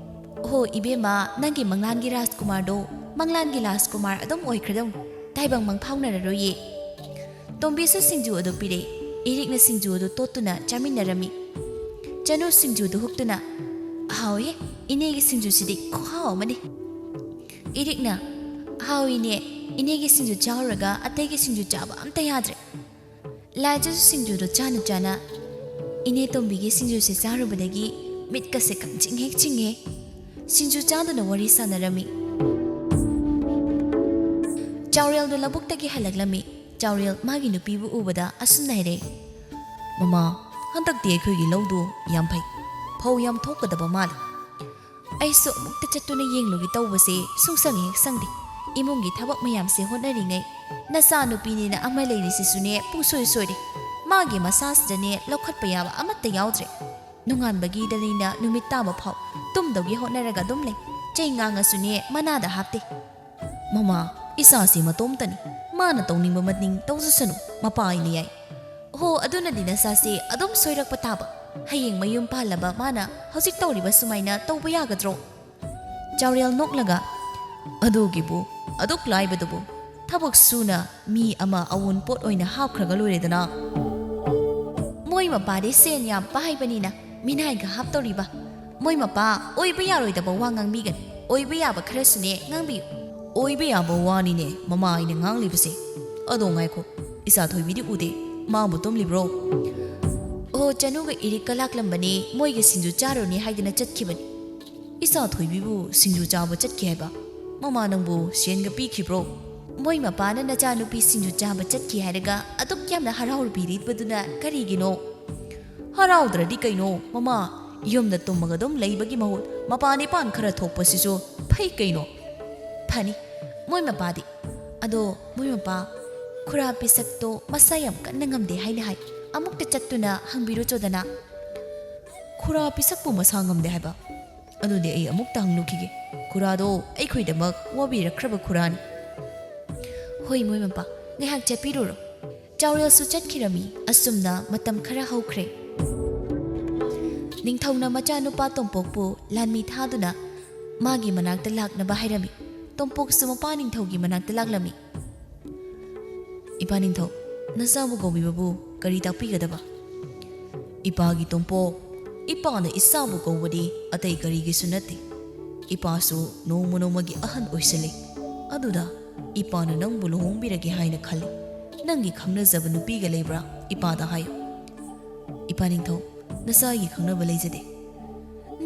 ꯍꯣ ꯏꯕꯦꯝꯃ, ꯅꯪꯒꯤ ꯃꯪꯂꯥꯟꯒꯤ ꯔꯥꯖꯀꯨꯃꯥꯔꯗꯣ ꯃꯪꯂꯥꯟꯒꯤ ꯔꯥꯖꯀꯨꯃꯥꯔ ꯑꯗꯨꯝ ꯑꯣꯏꯈ꯭ꯔꯗꯧꯅꯤ꯫ ꯇꯥꯏꯕꯪ ꯃꯪ ꯐꯥꯎꯅꯔꯔꯣꯏꯌꯦ꯫" ꯇꯣꯝꯕꯤꯁꯨ ꯁꯤꯡꯖꯨ ꯑꯗꯨ ꯄꯤꯔꯛꯏ꯫ ꯏꯔꯤꯛꯅ ꯁꯤꯡꯖꯨ ꯑꯗꯨ ꯇꯣꯠꯇꯨꯅ ꯆꯥꯃꯤꯟꯅꯔꯝꯃꯤ꯫ ꯆꯅꯨ ꯁꯤꯡꯖꯨꯗꯨ ꯍꯨꯛꯇꯨꯅ, "ꯍꯥꯎꯋꯦ, ꯏꯅꯦꯒꯤ ꯁꯤꯡꯖꯨꯁꯤꯗꯤ ꯈꯨꯍꯥꯎ ꯑꯃꯅꯤ꯫" ꯏꯔꯤꯛꯅ, "ꯍꯥꯎꯏꯅꯦ, ꯏꯅꯦꯒꯤ ꯁꯤꯡꯖꯨ ꯆꯥꯔꯨꯔꯒ ꯑꯇꯩꯒꯤ ꯁꯤꯡꯖꯨ ꯆꯥꯕ ꯑꯝꯇ ꯌꯥꯗ꯭ꯔꯦ꯫" ꯂꯥꯏꯖꯁꯨ ꯁꯤꯡꯖꯨꯗꯣ ꯆꯥꯅ ꯆꯥꯅ ꯏꯅꯦ ꯇꯣꯝꯕꯤꯒꯤ ꯁꯤꯡꯖꯨꯁꯦ ꯆꯥꯔꯨꯕꯗꯒꯤ ꯃꯤꯠꯀꯁꯦ ꯀꯪꯆꯤꯡ ꯍꯦꯛ ꯆꯤꯡꯉꯦ꯫ ꯁꯤꯡꯖꯨ ꯆꯥꯗꯨꯅ ꯋꯥꯔꯤ ꯁꯥꯟꯅꯔꯝꯃꯤ꯫ ꯆꯥꯎꯔꯦꯜꯗꯣ ꯂꯧꯕꯨꯛꯇꯒꯤ ꯍꯜꯂꯛꯂꯝꯃꯤ꯫ ꯆꯥꯎꯔꯦꯜ ꯃꯥꯒꯤ ꯅꯨꯄꯤꯕꯨ ꯎꯕꯗ ꯑꯁꯨꯝꯅ ꯍꯥꯏꯔꯛꯏ, "ꯃꯃꯥ, ꯍꯟꯗꯛꯇꯤ ꯑꯩꯈꯣꯏꯒꯤ ꯂꯧꯗꯨ ꯌꯥꯝ ꯐꯩ꯫ ꯐꯧ ꯌꯥꯝ ꯊꯣꯛꯀꯗꯕ ꯃꯥꯜꯂꯤ꯫ ꯑꯩꯁꯨ ꯑꯃꯨꯛꯇ ꯆꯠꯇꯨꯅ ꯌꯦꯡꯂꯨꯒꯦ ꯇꯧꯕꯁꯦ ꯁꯨꯡꯁꯪ ꯍꯦꯛ ꯁꯪꯗꯦ꯫ ꯏꯃꯨꯡꯒꯤ ꯊꯕꯛ ꯃꯌꯥꯝꯁꯦ ꯍꯣꯠꯅꯔꯤꯉꯩ ꯅꯆꯥꯅꯨꯄꯤꯅꯦꯅ ꯑꯃ ꯂꯩꯔꯤꯁꯤꯁꯨꯅꯦ ꯄꯨꯡꯁꯣꯏ ꯁꯣꯏꯔꯦ꯫ ꯃꯥꯒꯤ ꯃꯁꯥꯁꯤꯗꯅꯦ ꯂꯧꯈꯠꯄ ꯌꯥꯕ ꯑꯃꯠꯇ ꯌꯥꯎꯗ꯭ꯔꯦ꯫ ꯅꯣꯡꯉꯥꯟꯕꯒꯤꯗ ꯂꯩꯅ ꯅꯨꯃꯤꯠ ꯇꯥꯕ ꯐꯥꯎ ꯇꯨꯝꯗꯧꯒꯤ ꯍꯣꯠꯅꯔꯒ ꯑꯗꯨꯝ ꯂꯩ꯫ ꯆꯩ ꯉꯥꯡꯉꯁꯨꯅꯦ ꯃꯅꯥꯗ ꯍꯥꯞꯇꯦ꯫ "ꯃꯃꯥ, ꯏꯆꯥꯁꯤ ꯃꯇꯣꯝꯇꯅꯤ꯫ ꯃꯥꯅ ꯇꯧꯅꯤꯡꯕ ꯃꯇꯤꯡ ꯇꯧꯖꯁꯅꯨ꯫ ꯃꯄꯥ ꯑꯩꯅ ꯌꯥꯏ꯫" "ꯍꯣ, ꯑꯗꯨꯅꯗꯤ ꯅꯆꯥꯁꯦ ꯑꯗꯨꯝ ꯁꯣꯏꯔꯛꯄ ꯇꯥꯕ꯫ ꯍꯌꯦꯡ ꯃꯌꯨꯝ ꯄꯥꯜꯂꯕ ꯃꯥꯅ ꯍꯧꯖꯤꯛ ꯇꯧꯔꯤꯕ ꯁꯨꯃꯥꯏꯅ ꯇꯧꯕ ꯌꯥꯒꯗ꯭ꯔꯣ?" ꯆꯥꯎꯔꯦꯜ ꯅꯣꯛꯂꯒ, "ꯑꯗꯨꯒꯤꯕꯨ ꯑꯗꯨꯛ ꯂꯥꯏꯕꯗꯨꯕꯨ ꯊꯕꯛ ꯁꯨꯅ ꯃꯤ ꯑꯃ ꯑꯋꯨꯟꯄꯣꯠ ꯑꯣꯏꯅ ꯍꯥꯞꯈ꯭ꯔꯒ ꯂꯣꯏꯔꯦꯗꯅ꯫ ꯃꯣꯏ ꯃꯄꯥꯗꯤ ꯁꯦꯟ ꯌꯥꯝ ꯄꯥꯏꯕꯅꯤꯅ ꯃꯤꯅꯥꯏꯒ ꯍꯥꯞꯇꯧꯔꯤꯕ꯫ ꯃꯣꯏ ꯃꯄꯥ ꯑꯣꯏꯕ ꯌꯥꯔꯣꯏꯗꯕ ꯋꯥ ꯉꯥꯡꯕꯤꯒꯅꯨ꯫ ꯑꯣꯏꯕ ꯌꯥꯕ ꯈꯔꯁꯨꯅꯦ ꯉꯥꯡꯕꯤꯌꯨ꯫" "ꯑꯣꯏꯕ ꯌꯥꯕ ꯋꯥꯅꯤꯅꯦ ꯃꯃꯥ ꯑꯩꯅ ꯉꯥꯡꯂꯤꯕꯁꯦ꯫ ꯑꯗꯣ ꯉꯥꯏꯈꯣ, ꯏꯆꯥ ꯊꯣꯏꯕꯤꯗꯤ ꯎꯗꯦ꯫ ꯃꯥꯕꯨ ꯇꯨꯝꯂꯤꯕ꯭ꯔꯣ?" "ꯑꯣ, ꯆꯅꯨꯒ ꯏꯔꯤꯛꯀ ꯂꯥꯛꯂꯝꯕꯅꯦ, ꯃꯣꯏꯒ ꯁꯤꯡꯖꯨ ꯆꯥꯔꯨꯅꯤ ꯍꯥꯏꯗꯅ ꯆꯠꯈꯤꯕꯅꯤ꯫" "ꯏꯆꯥ ꯊꯣꯏꯕꯤꯕꯨ ꯁꯤꯡꯖꯨ ꯆꯥꯕ ꯆꯠꯈꯤ ꯍꯥꯏꯕ? ꯃꯃꯥ ꯅꯪꯕꯨ ꯁꯦꯟꯒ ꯄꯤꯈꯤꯕ꯭ꯔꯣ?" "ꯃꯣꯏ ꯃꯄꯥꯅ ꯅꯆꯥꯅꯨꯄꯤ ꯁꯤꯡꯖꯨ ꯆꯥꯕ ꯆꯠꯈꯤ ꯍꯥꯏꯔꯒ ꯑꯗꯨꯛ ꯌꯥꯝꯅ ꯍꯔꯥꯎꯔꯨꯕꯤꯔꯤꯕꯗꯨꯅ ꯀꯔꯤꯒꯤꯅꯣ?" "ꯍꯔꯥꯎꯗ꯭ꯔꯗꯤ ꯀꯩꯅꯣ ꯃꯃꯥ, ꯌꯨꯝꯗ ꯇꯨꯝꯃꯒ ꯑꯗꯨꯝ ꯂꯩꯕꯒꯤ ꯃꯍꯨꯠ ꯃꯄꯥꯟ ꯏꯄꯥꯟ ꯈꯔ ꯊꯣꯛꯄꯁꯤꯁꯨ ꯐꯩ ꯀꯩꯅꯣ꯫" "ꯐꯅꯤ, ꯃꯣꯏ ꯃꯄꯥꯗꯤ꯫ ꯑꯗꯣ ꯃꯣꯏ ꯃꯄꯥ, ꯈꯨꯔꯥ ꯄꯤꯁꯛꯇꯣ ꯃꯁꯥ ꯌꯥꯝ ꯀꯟꯅ ꯉꯝꯗꯦ ꯍꯥꯏꯅ ꯍꯥꯏ꯫ ꯑꯃꯨꯛꯇ ꯆꯠꯇꯨꯅ ꯍꯪꯕꯤꯔꯨꯆꯣꯗꯅ꯫" "ꯈꯨꯔꯥ ꯄꯤꯁꯛꯄꯨ ꯃꯁꯥ ꯉꯝꯗꯦ ꯍꯥꯏꯕ? ꯑꯗꯨꯗꯤ ꯑꯩ ꯑꯃꯨꯛꯇ ꯍꯪꯂꯨꯈꯤꯒꯦ꯫ ꯈꯨꯔꯥꯗꯣ ꯑꯩꯈꯣꯏꯗꯃꯛ ꯋꯥꯕꯤꯔꯛꯈ꯭ꯔꯕ ꯈꯨꯔꯥꯅꯤ꯫" "ꯍꯣꯏ, ꯃꯣꯏ ꯃꯄꯥ, ꯉꯥꯏꯍꯥꯛ ꯆꯠꯄꯤꯔꯨꯔꯣ꯫" ꯆꯥꯎꯔꯦꯜꯁꯨ ꯆꯠꯈꯤꯔꯝꯃꯤ꯫ ꯑꯁꯨꯝꯅ ꯃꯇꯝ ꯈꯔ ꯍꯧꯈ꯭ꯔꯦ꯫ ꯅꯤꯡꯊꯧꯅ ꯃꯆꯥꯅꯨꯄꯥ ꯇꯣꯝꯄꯣꯛꯄꯨ ꯂꯥꯟꯃꯤ ꯊꯥꯗꯨꯅ ꯃꯥꯒꯤ ꯃꯅꯥꯛꯇ ꯂꯥꯛꯅꯕ ꯍꯥꯏꯔꯝꯃꯤ꯫ ꯇꯣꯝꯄꯣꯛꯁꯨ ꯃꯄꯥ ꯅꯤꯡꯊꯧꯒꯤ ꯃꯅꯥꯛꯇ ꯂꯥꯛꯂꯝꯃꯤ꯫ "ꯏꯄꯥ ꯅꯤꯡꯊꯧ, ꯅꯆꯥꯕꯨ ꯀꯧꯕꯤꯕꯕꯨ ꯀꯔꯤ ꯇꯥꯛꯄꯤꯒꯗꯕ?" "ꯏꯄꯥꯒꯤ ꯇꯣꯝꯄꯣꯛ, ꯏꯄꯥꯅ ꯏꯆꯥꯕꯨ ꯀꯧꯕꯗꯤ ꯑꯇꯩ ꯀꯔꯤꯒꯤꯁꯨ ꯅꯠꯇꯦ꯫ ꯏꯄꯥꯁꯨ ꯅꯣꯡꯃ ꯅꯣꯡꯃꯒꯤ ꯑꯍꯟ ꯑꯣꯏꯁꯤꯜꯂꯤ꯫ ꯑꯗꯨꯗ ꯏꯄꯥꯅ ꯅꯪꯕꯨ ꯂꯨꯍꯣꯡꯕꯤꯔꯒꯦ ꯍꯥꯏꯅ ꯈꯜꯂꯤ꯫ ꯅꯪꯒꯤ ꯈꯪꯅꯖꯕ ꯅꯨꯄꯤꯒ ꯂꯩꯕ꯭ꯔꯥ? ꯏꯄꯥꯗ ꯍꯥꯏꯌꯨ꯫" "ꯏꯄꯥ ꯅꯤꯡꯊꯧ, ꯅꯆꯥꯒꯤ ꯈꯪꯅꯕ ꯂꯩꯖꯗꯦ꯫"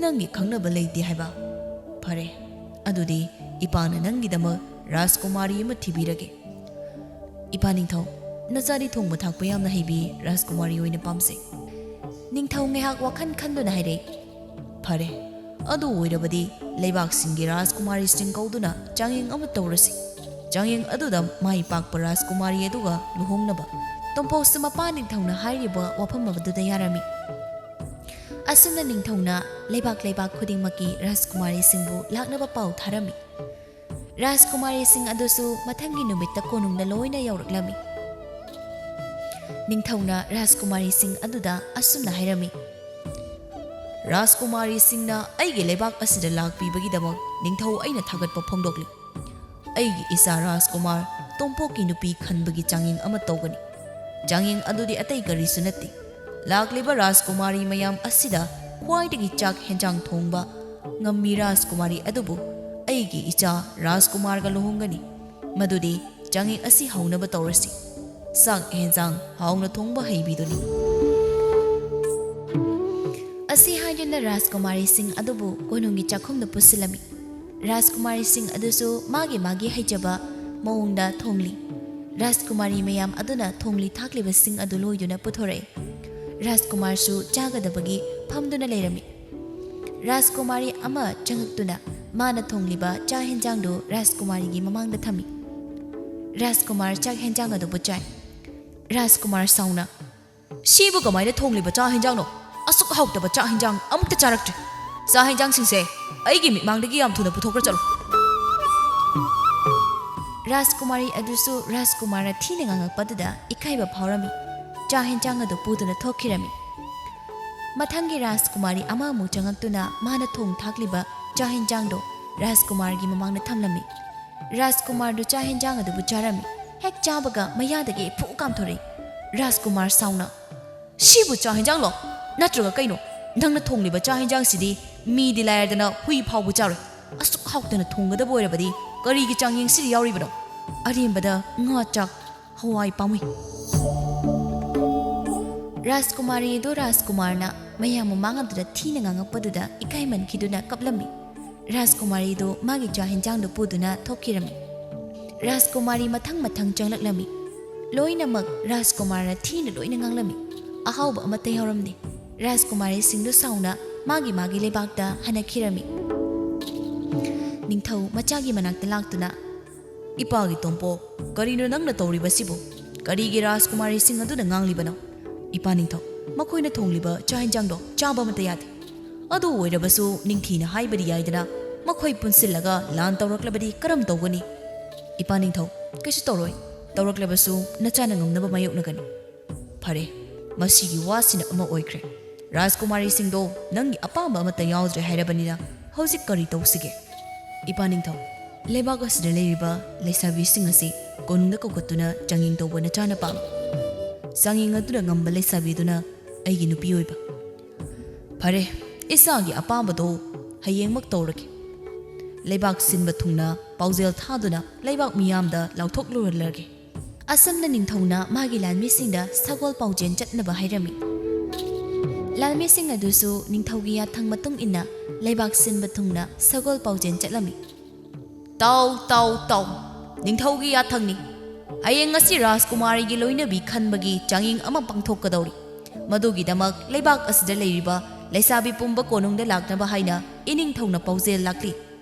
"ꯅꯪꯒꯤ ꯈꯪꯅꯕ ꯂꯩꯇꯦ ꯍꯥꯏꯕ? ꯐꯔꯦ, ꯑꯗꯨꯗꯤ ꯏꯄꯥꯅ ꯅꯪꯒꯤꯗꯃꯛ ꯔꯥꯖꯀꯨꯃꯥꯔꯤ ꯑꯃ ꯊꯤꯕꯤꯔꯒꯦ꯫" "ꯏꯄꯥ ꯅꯤꯡꯊꯧ, ꯅꯆꯥꯗꯤ ꯊꯣꯡꯕ ꯊꯥꯛꯄ ꯌꯥꯝꯅ ꯍꯩꯕꯤ, ꯔꯥꯖꯀꯨꯃꯥꯔꯤ ꯑꯣꯏꯅ ꯄꯥꯝꯖꯩ꯫" ꯅꯤꯡꯊꯧ ꯉꯥꯏꯍꯥꯛ ꯋꯥꯈꯜ ꯈꯟꯗꯨꯅ ꯍꯥꯏꯔꯛꯏ, "ꯐꯔꯦ, ꯑꯗꯨ ꯑꯣꯏꯔꯕꯗꯤ ꯂꯩꯕꯥꯛꯁꯤꯡꯒꯤ ꯔꯥꯖꯀꯨꯃꯥꯔꯤꯁꯤꯡ ꯀꯧꯗꯨꯅ ꯆꯥꯡꯌꯦꯡ ꯑꯃ ꯇꯧꯔꯁꯤ꯫ ꯆꯥꯡꯌꯦꯡ ꯑꯗꯨꯗ ꯃꯥꯏ ꯄꯥꯛꯄ ꯔꯥꯖꯀꯨꯃꯥꯔꯤ ꯑꯗꯨꯒ ꯂꯨꯍꯣꯡꯅꯕ ꯇꯣꯝꯄꯣꯛꯁꯨ ꯃꯄꯥ ꯅꯤꯡꯊꯧꯅ ꯍꯥꯏꯔꯤꯕ ꯋꯥꯐꯝ ꯑꯗꯨꯗ ꯌꯥꯔꯝꯃꯤ꯫ ꯑꯁꯨꯝꯅ ꯅꯤꯡꯊꯧꯅ ꯂꯩꯕꯥꯛ ꯂꯩꯕꯥꯛ ꯈꯨꯗꯤꯡꯃꯛꯀꯤ ꯔꯥꯖꯀꯨꯃꯥꯔꯤꯁꯤꯡꯕꯨ ꯂꯥꯛꯅꯕ ꯄꯥꯎ ꯊꯥꯔꯝꯃꯤ꯫ ꯔꯥꯖꯀꯨꯃꯥꯔꯤꯁꯤꯡ ꯑꯗꯨꯁꯨ ꯃꯊꯪꯒꯤ ꯅꯨꯃꯤꯠꯇ ꯀꯣꯅꯨꯡꯗ ꯂꯣꯏꯅ ꯌꯧꯔꯛꯂꯝꯃꯤ꯫ ꯅꯤꯡꯊꯧꯅ ꯔꯥꯖꯀꯨꯃꯥꯔꯤꯁꯤꯡ ꯑꯗꯨꯗ ꯑꯁꯨꯝꯅ ꯍꯥꯏꯔꯝꯃꯤ, "ꯔꯥꯖꯀꯨꯃꯥꯔꯤꯁꯤꯡꯅ ꯑꯩꯒꯤ ꯂꯩꯕꯥꯛ ꯑꯁꯤꯗ ꯂꯥꯛꯄꯤꯕꯒꯤꯗꯃꯛ ꯅꯤꯡꯊꯧ ꯑꯩꯅ ꯊꯥꯒꯠꯄ ꯐꯣꯡꯗꯣꯛꯂꯤ꯫ ꯑꯩꯒꯤ ꯏꯆꯥ ꯔꯥꯖꯀꯨꯃꯥꯔ ꯇꯣꯝꯄꯣꯛꯀꯤ ꯅꯨꯄꯤ ꯈꯟꯕꯒꯤ ꯆꯥꯡꯌꯦꯡ ꯑꯃ ꯇꯧꯒꯅꯤ꯫ ꯆꯥꯡꯌꯦꯡ ꯑꯗꯨꯗꯤ ꯑꯇꯩ ꯀꯔꯤꯁꯨ ꯅꯠꯇꯦ꯫ ꯂꯥꯛꯂꯤꯕ ꯔꯥꯖꯀꯨꯃꯥꯔꯤ ꯃꯌꯥꯝ ꯑꯁꯤꯗ ꯈ꯭ꯋꯥꯏꯗꯒꯤ ꯆꯥꯛ ꯍꯦꯟꯖꯥꯡ ꯊꯣꯡꯕ ꯉꯝꯃꯤ ꯔꯥꯖꯀꯨꯃꯥꯔꯤ ꯑꯗꯨꯕꯨ ꯑꯩꯒꯤ ꯏꯆꯥ ꯔꯥꯖꯀꯨꯃꯥꯔꯒ ꯂꯨꯍꯣꯡꯒꯅꯤ꯫ ꯃꯗꯨꯗꯤ ꯆꯥꯡꯌꯦꯡ ꯑꯁꯤ ꯍꯧꯅꯕ ꯇꯧꯔꯁꯤ꯫ ꯆꯥꯛ ꯍꯦꯟꯖꯥꯡ ꯍꯥꯎꯅ ꯊꯣꯡꯕ ꯍꯩꯕꯤꯗꯨꯅꯤ꯫" ꯑꯁꯤ ꯍꯥꯏꯗꯨꯅ ꯔꯥꯖꯀꯨꯃꯥꯔꯤꯁꯤꯡ ꯑꯗꯨꯕꯨ ꯀꯣꯅꯨꯡꯒꯤ ꯆꯥꯛꯈꯨꯝꯗ ꯄꯨꯁꯤꯜꯂꯝꯃꯤ꯫ ꯔꯥꯖꯀꯨꯃꯥꯔꯤꯁꯤꯡ ꯑꯗꯨꯁꯨ ꯃꯥꯒꯤ ꯃꯥꯒꯤ ꯍꯩꯖꯕ ꯃꯑꯣꯡꯗ ꯊꯣꯡꯂꯤ꯫ ꯔꯥꯖꯀꯨꯃꯥꯔꯤ ꯃꯌꯥꯝ ꯑꯗꯨꯅ ꯊꯣꯡꯂꯤ ꯊꯥꯛꯂꯤꯕꯁꯤꯡ ꯑꯗꯨ ꯂꯣꯏꯗꯨꯅ ꯄꯨꯊꯣꯔꯛꯏ꯫ ꯔꯥꯖꯀꯨꯃꯥꯔꯁꯨ ꯆꯥꯒꯗꯕꯒꯤ ꯐꯝꯗꯨꯅ ꯂꯩꯔꯝꯃꯤ꯫ ꯔꯥꯖꯀꯨꯃꯥꯔꯤ ꯑꯃ ꯆꯪꯉꯛꯇꯨꯅ ꯃꯥꯅ ꯊꯣꯡꯂꯤꯕ ꯆꯥꯛ ꯍꯦꯟꯖꯥꯡꯗꯨ ꯔꯥꯖꯀꯨꯃꯥꯔꯤꯒꯤ ꯃꯃꯥꯡꯗ ꯊꯝꯃꯤ꯫ ꯔꯥꯖꯀꯨꯃꯥꯔ ꯆꯥꯛ ꯍꯦꯟꯖꯥꯡ ꯑꯗꯨꯕꯨ ꯆꯥꯏ꯫ ꯔꯥꯖꯀꯨꯃꯥꯔ ꯁꯥꯎꯅ, "ꯁꯤꯕꯨ ꯀꯃꯥꯏꯅ ꯊꯣꯡꯂꯤꯕ ꯆꯥꯛ ꯍꯦꯟꯖꯥꯡꯅꯣ? ꯑꯁꯨꯛ ꯍꯥꯎꯇꯕ ꯆꯥꯛ ꯍꯦꯟꯖꯥꯡ ꯑꯃꯨꯛꯇ ꯆꯥꯔꯛꯇ꯭ꯔꯤ꯫ ꯆꯥꯛ ꯍꯦꯟꯖꯥꯡꯁꯤꯡꯁꯦ ꯑꯩꯒꯤ ꯃꯤꯠꯃꯥꯡꯗꯒꯤ ꯌꯥꯝ ꯊꯨꯅ ꯄꯨꯊꯣꯛꯈ꯭ꯔ ꯆꯠꯂꯨ꯫" ꯔꯥꯖꯀꯨꯃꯥꯔꯤ ꯑꯗꯨꯁꯨ ꯔꯥꯖꯀꯨꯃꯥꯔꯅ ꯊꯤꯅ ꯉꯥꯡꯉꯛꯄꯗꯨꯗ ꯏꯀꯥꯏꯕ ꯐꯥꯎꯔꯝꯃꯤ꯫ ꯆꯥꯛ ꯍꯦꯟꯖꯥꯡ ꯑꯗꯨ ꯄꯨꯗꯨꯅ ꯊꯣꯛꯈꯤꯔꯝꯃꯤ꯫ ꯃꯊꯪꯒꯤ ꯔꯥꯖꯀꯨꯃꯥꯔꯤ ꯑꯃꯃꯨꯛ ꯆꯪꯉꯛꯇꯨꯅ ꯃꯥꯅ ꯊꯣꯡ ꯊꯥꯛꯂꯤꯕ ꯆꯥꯛ ꯍꯦꯟꯖꯥꯡꯗꯣ ꯔꯥꯖꯀꯨꯃꯥꯔꯒꯤ ꯃꯃꯥꯡꯗ ꯊꯝꯂꯝꯃꯤ꯫ ꯔꯥꯖꯀꯨꯃꯥꯔꯗꯨ ꯆꯥꯛ ꯍꯦꯟꯖꯥꯡ ꯑꯗꯨꯕꯨ ꯆꯥꯔꯝꯃꯤ꯫ ꯍꯦꯛ ꯆꯥꯕꯒ ꯃꯌꯥꯗꯒꯤ ꯐꯨ ꯀꯥꯝꯊꯣꯔꯛꯏ꯫ ꯔꯥꯖꯀꯨꯃꯥꯔ ꯁꯥꯎꯅ, "ꯁꯤꯕꯨ ꯆꯥꯛ ꯍꯦꯟꯖꯥꯡꯂꯣ? ꯅꯠꯇ꯭ꯔꯒ ꯀꯩꯅꯣ? ꯅꯪꯅ ꯊꯣꯡꯂꯤꯕ ꯆꯥꯛ ꯍꯦꯟꯖꯥꯡꯁꯤꯗꯤ ꯃꯤꯗꯤ ꯂꯥꯏꯔꯗꯅ ꯍꯨꯏ ꯐꯥꯎꯕ ꯆꯥꯔꯣꯏ꯫ ꯑꯁꯨꯛ ꯍꯥꯎꯇꯅ ꯊꯣꯡꯒꯗꯕ ꯑꯣꯏꯔꯕꯗꯤ ꯀꯔꯤꯒꯤ ꯆꯥꯡꯌꯦꯡꯁꯤꯗ ꯌꯥꯎꯔꯤꯕꯅꯣ? ꯑꯔꯦꯝꯕꯗ ꯉꯥ ꯆꯥꯛ, ꯍꯋꯥꯏ ꯄꯥꯝꯃꯨꯏ꯫" ꯔꯥꯖꯀꯨꯃꯥꯔꯤꯗꯨ ꯔꯥꯖꯀꯨꯃꯥꯔꯅ ꯃꯌꯥꯝ ꯃꯃꯥꯡ ꯑꯗꯨꯗ ꯊꯤꯅ ꯉꯥꯡꯉꯛꯄꯗꯨꯗ ꯏꯀꯥꯏꯃꯟꯈꯤꯗꯨꯅ ꯀꯞꯂꯝꯃꯤ꯫ ꯔꯥꯖꯀꯨꯃꯥꯔꯤꯗꯨ ꯃꯥꯒꯤ ꯆꯥꯛ ꯍꯦꯟꯖꯥꯡꯗꯨ ꯄꯨꯗꯨꯅ ꯊꯣꯛꯈꯤꯔꯝꯃꯤ꯫ ꯔꯥꯖꯀꯨꯃꯥꯔꯤ ꯃꯊꯪ ꯃꯊꯪ ꯆꯪꯂꯛꯂꯝꯃꯤ꯫ ꯂꯣꯏꯅꯃꯛ ꯔꯥꯖꯀꯨꯃꯥꯔꯅ ꯊꯤꯅ ꯂꯣꯏꯅ ꯉꯥꯡꯂꯝꯃꯤ꯫ ꯑꯍꯥꯎꯕ ꯑꯃꯠꯇ ꯌꯥꯎꯔꯝꯗꯦ꯫ ꯔꯥꯖꯀꯨꯃꯥꯔꯤꯁꯤꯡꯗꯨ ꯁꯥꯎꯅ ꯃꯥꯒꯤ ꯃꯥꯒꯤ ꯂꯩꯕꯥꯛꯇ ꯍꯟꯅꯈꯤꯔꯝꯃꯤ꯫ ꯅꯤꯡꯊꯧ ꯃꯆꯥꯒꯤ ꯃꯅꯥꯛꯇ ꯂꯥꯛꯇꯨꯅ, "ꯏꯄꯥꯒꯤ ꯇꯣꯝꯄꯣꯛ, ꯀꯔꯤꯅꯣ ꯅꯪꯅ ꯇꯧꯔꯤꯕꯁꯤꯕꯨ? "ꯀꯔꯤꯒꯤ ꯔꯥꯖꯀꯨꯃꯥꯔꯤꯁꯤꯡ ꯑꯗꯨꯅ ꯉꯥꯡꯂꯤꯕꯅꯣ? ꯏꯄꯥ ꯅꯤꯡꯊꯧ, ꯃꯈꯣꯏꯅ ꯊꯣꯡꯂꯤꯕ ꯆꯥꯛ ꯍꯦꯟꯖꯥꯡꯗꯣ ꯆꯥꯕ ꯑꯃꯠꯇ ꯌꯥꯗꯦ꯫ ꯑꯗꯨ ꯑꯣꯏꯔꯕꯁꯨ ꯅꯤꯡꯊꯤꯅ ꯍꯥꯏꯕꯗꯤ ꯌꯥꯏꯗꯅ, ꯃꯈꯣꯏ ꯄꯨꯟꯁꯤꯜꯂꯒ ꯂꯥꯟ ꯇꯧꯔꯛꯂꯕꯗꯤ ꯀꯔꯝ ꯇꯧꯒꯅꯤ?" "ꯏꯄꯥ ꯅꯤꯡꯊꯧ, ꯀꯩꯁꯨ ꯇꯧꯔꯣꯏ꯫ ꯇꯧꯔꯛꯂꯕꯁꯨ ꯅꯆꯥꯅ ꯉꯝꯅꯕ ꯃꯥꯌꯣꯛꯅꯒꯅꯤ꯫" "ꯐꯔꯦ, ꯃꯁꯤꯒꯤ ꯋꯥꯁꯤꯅ ꯑꯃ ꯑꯣꯏꯈ꯭ꯔꯦ꯫ ꯔꯥꯖꯀꯨꯃꯥꯔꯤꯁꯤꯡꯗꯣ ꯅꯪꯒꯤ ꯑꯄꯥꯝꯕ ꯑꯃꯠꯇ ꯌꯥꯎꯗ꯭ꯔꯦ ꯍꯥꯏꯔꯕꯅꯤꯅ ꯍꯧꯖꯤꯛ ꯀꯔꯤ ꯇꯧꯁꯤꯒꯦ?" "ꯏꯄꯥ ꯅꯤꯡꯊꯧ, ꯂꯩꯕꯥꯛ ꯑꯁꯤꯗ ꯂꯩꯔꯤꯕ ꯂꯩꯁꯥꯕꯤꯁꯤꯡ ꯑꯁꯤ ꯀꯣꯅꯨꯡꯗ ꯀꯧꯈꯠꯇꯨꯅ ꯆꯥꯡꯌꯦꯡ ꯇꯧꯕ ꯅꯆꯥꯅ ꯄꯥꯝꯃꯤ꯫ ꯆꯥꯡꯌꯦꯡ ꯑꯗꯨꯅ ꯉꯝꯕ ꯂꯩꯁꯥꯕꯤꯗꯨꯅ ꯑꯩꯒꯤ ꯅꯨꯄꯤ ꯑꯣꯏꯕ꯫" "ꯐꯔꯦ, ꯏꯆꯥꯒꯤ ꯑꯄꯥꯝꯕꯗꯣ ꯍꯌꯦꯡꯃꯛ ꯇꯧꯔꯒꯦ꯫ ꯂꯩꯕꯥꯛ ꯁꯤꯟꯕ ꯊꯨꯡꯅ ꯄꯥꯎꯖꯦꯜ ꯊꯥꯗꯨꯅ ꯂꯩꯕꯥꯛ ꯃꯤꯌꯥꯝꯗ ꯂꯥꯎꯊꯣꯛꯂꯨꯔꯂꯒꯦ꯫" ꯑꯁꯨꯝꯅ ꯅꯤꯡꯊꯧꯅ ꯃꯥꯒꯤ ꯂꯥꯟꯃꯤꯁꯤꯡꯗ ꯁꯒꯣꯜ ꯄꯥꯎꯖꯦꯜ ꯆꯠꯅꯕ ꯍꯥꯏꯔꯝꯃꯤ꯫ ꯂꯥꯟꯃꯤꯁꯤꯡ ꯑꯗꯨꯁꯨ ꯅꯤꯡꯊꯧꯒꯤ ꯌꯥꯊꯪ ꯃꯇꯨꯡ ꯏꯟꯅ ꯂꯩꯕꯥꯛ ꯁꯤꯟꯕ ꯊꯨꯡꯅ ꯁꯒꯣꯜ ꯄꯥꯎꯖꯦꯜ ꯆꯠꯂꯝꯃꯤ꯫ "ꯇꯥꯎ, ꯇꯥꯎ, ꯇꯥꯎ! ꯅꯤꯡꯊꯧꯒꯤ ꯌꯥꯊꯪꯅꯤ꯫ ꯍꯌꯦꯡ ꯉꯁꯤ ꯔꯥꯖꯀꯨꯃꯥꯔꯤꯒꯤ ꯂꯣꯏꯅꯕꯤ ꯈꯟꯕꯒꯤ ꯆꯥꯡꯌꯦꯡ ꯑꯃ ꯄꯥꯡꯊꯣꯛꯀꯗꯧꯔꯤ꯫ ꯃꯗꯨꯒꯤꯗꯃꯛ ꯂꯩꯕꯥꯛ ꯑꯁꯤꯗ ꯂꯩꯔꯤꯕ ꯂꯩꯁꯥꯕꯤ ꯄꯨꯝꯕ ꯀꯣꯅꯨꯡꯗ ꯂꯥꯛꯅꯕ ꯍꯥꯏꯅ ꯏꯅꯤꯡꯊꯧꯅ ꯄꯥꯎꯖꯦꯜ ꯂꯥꯛꯂꯤ꯫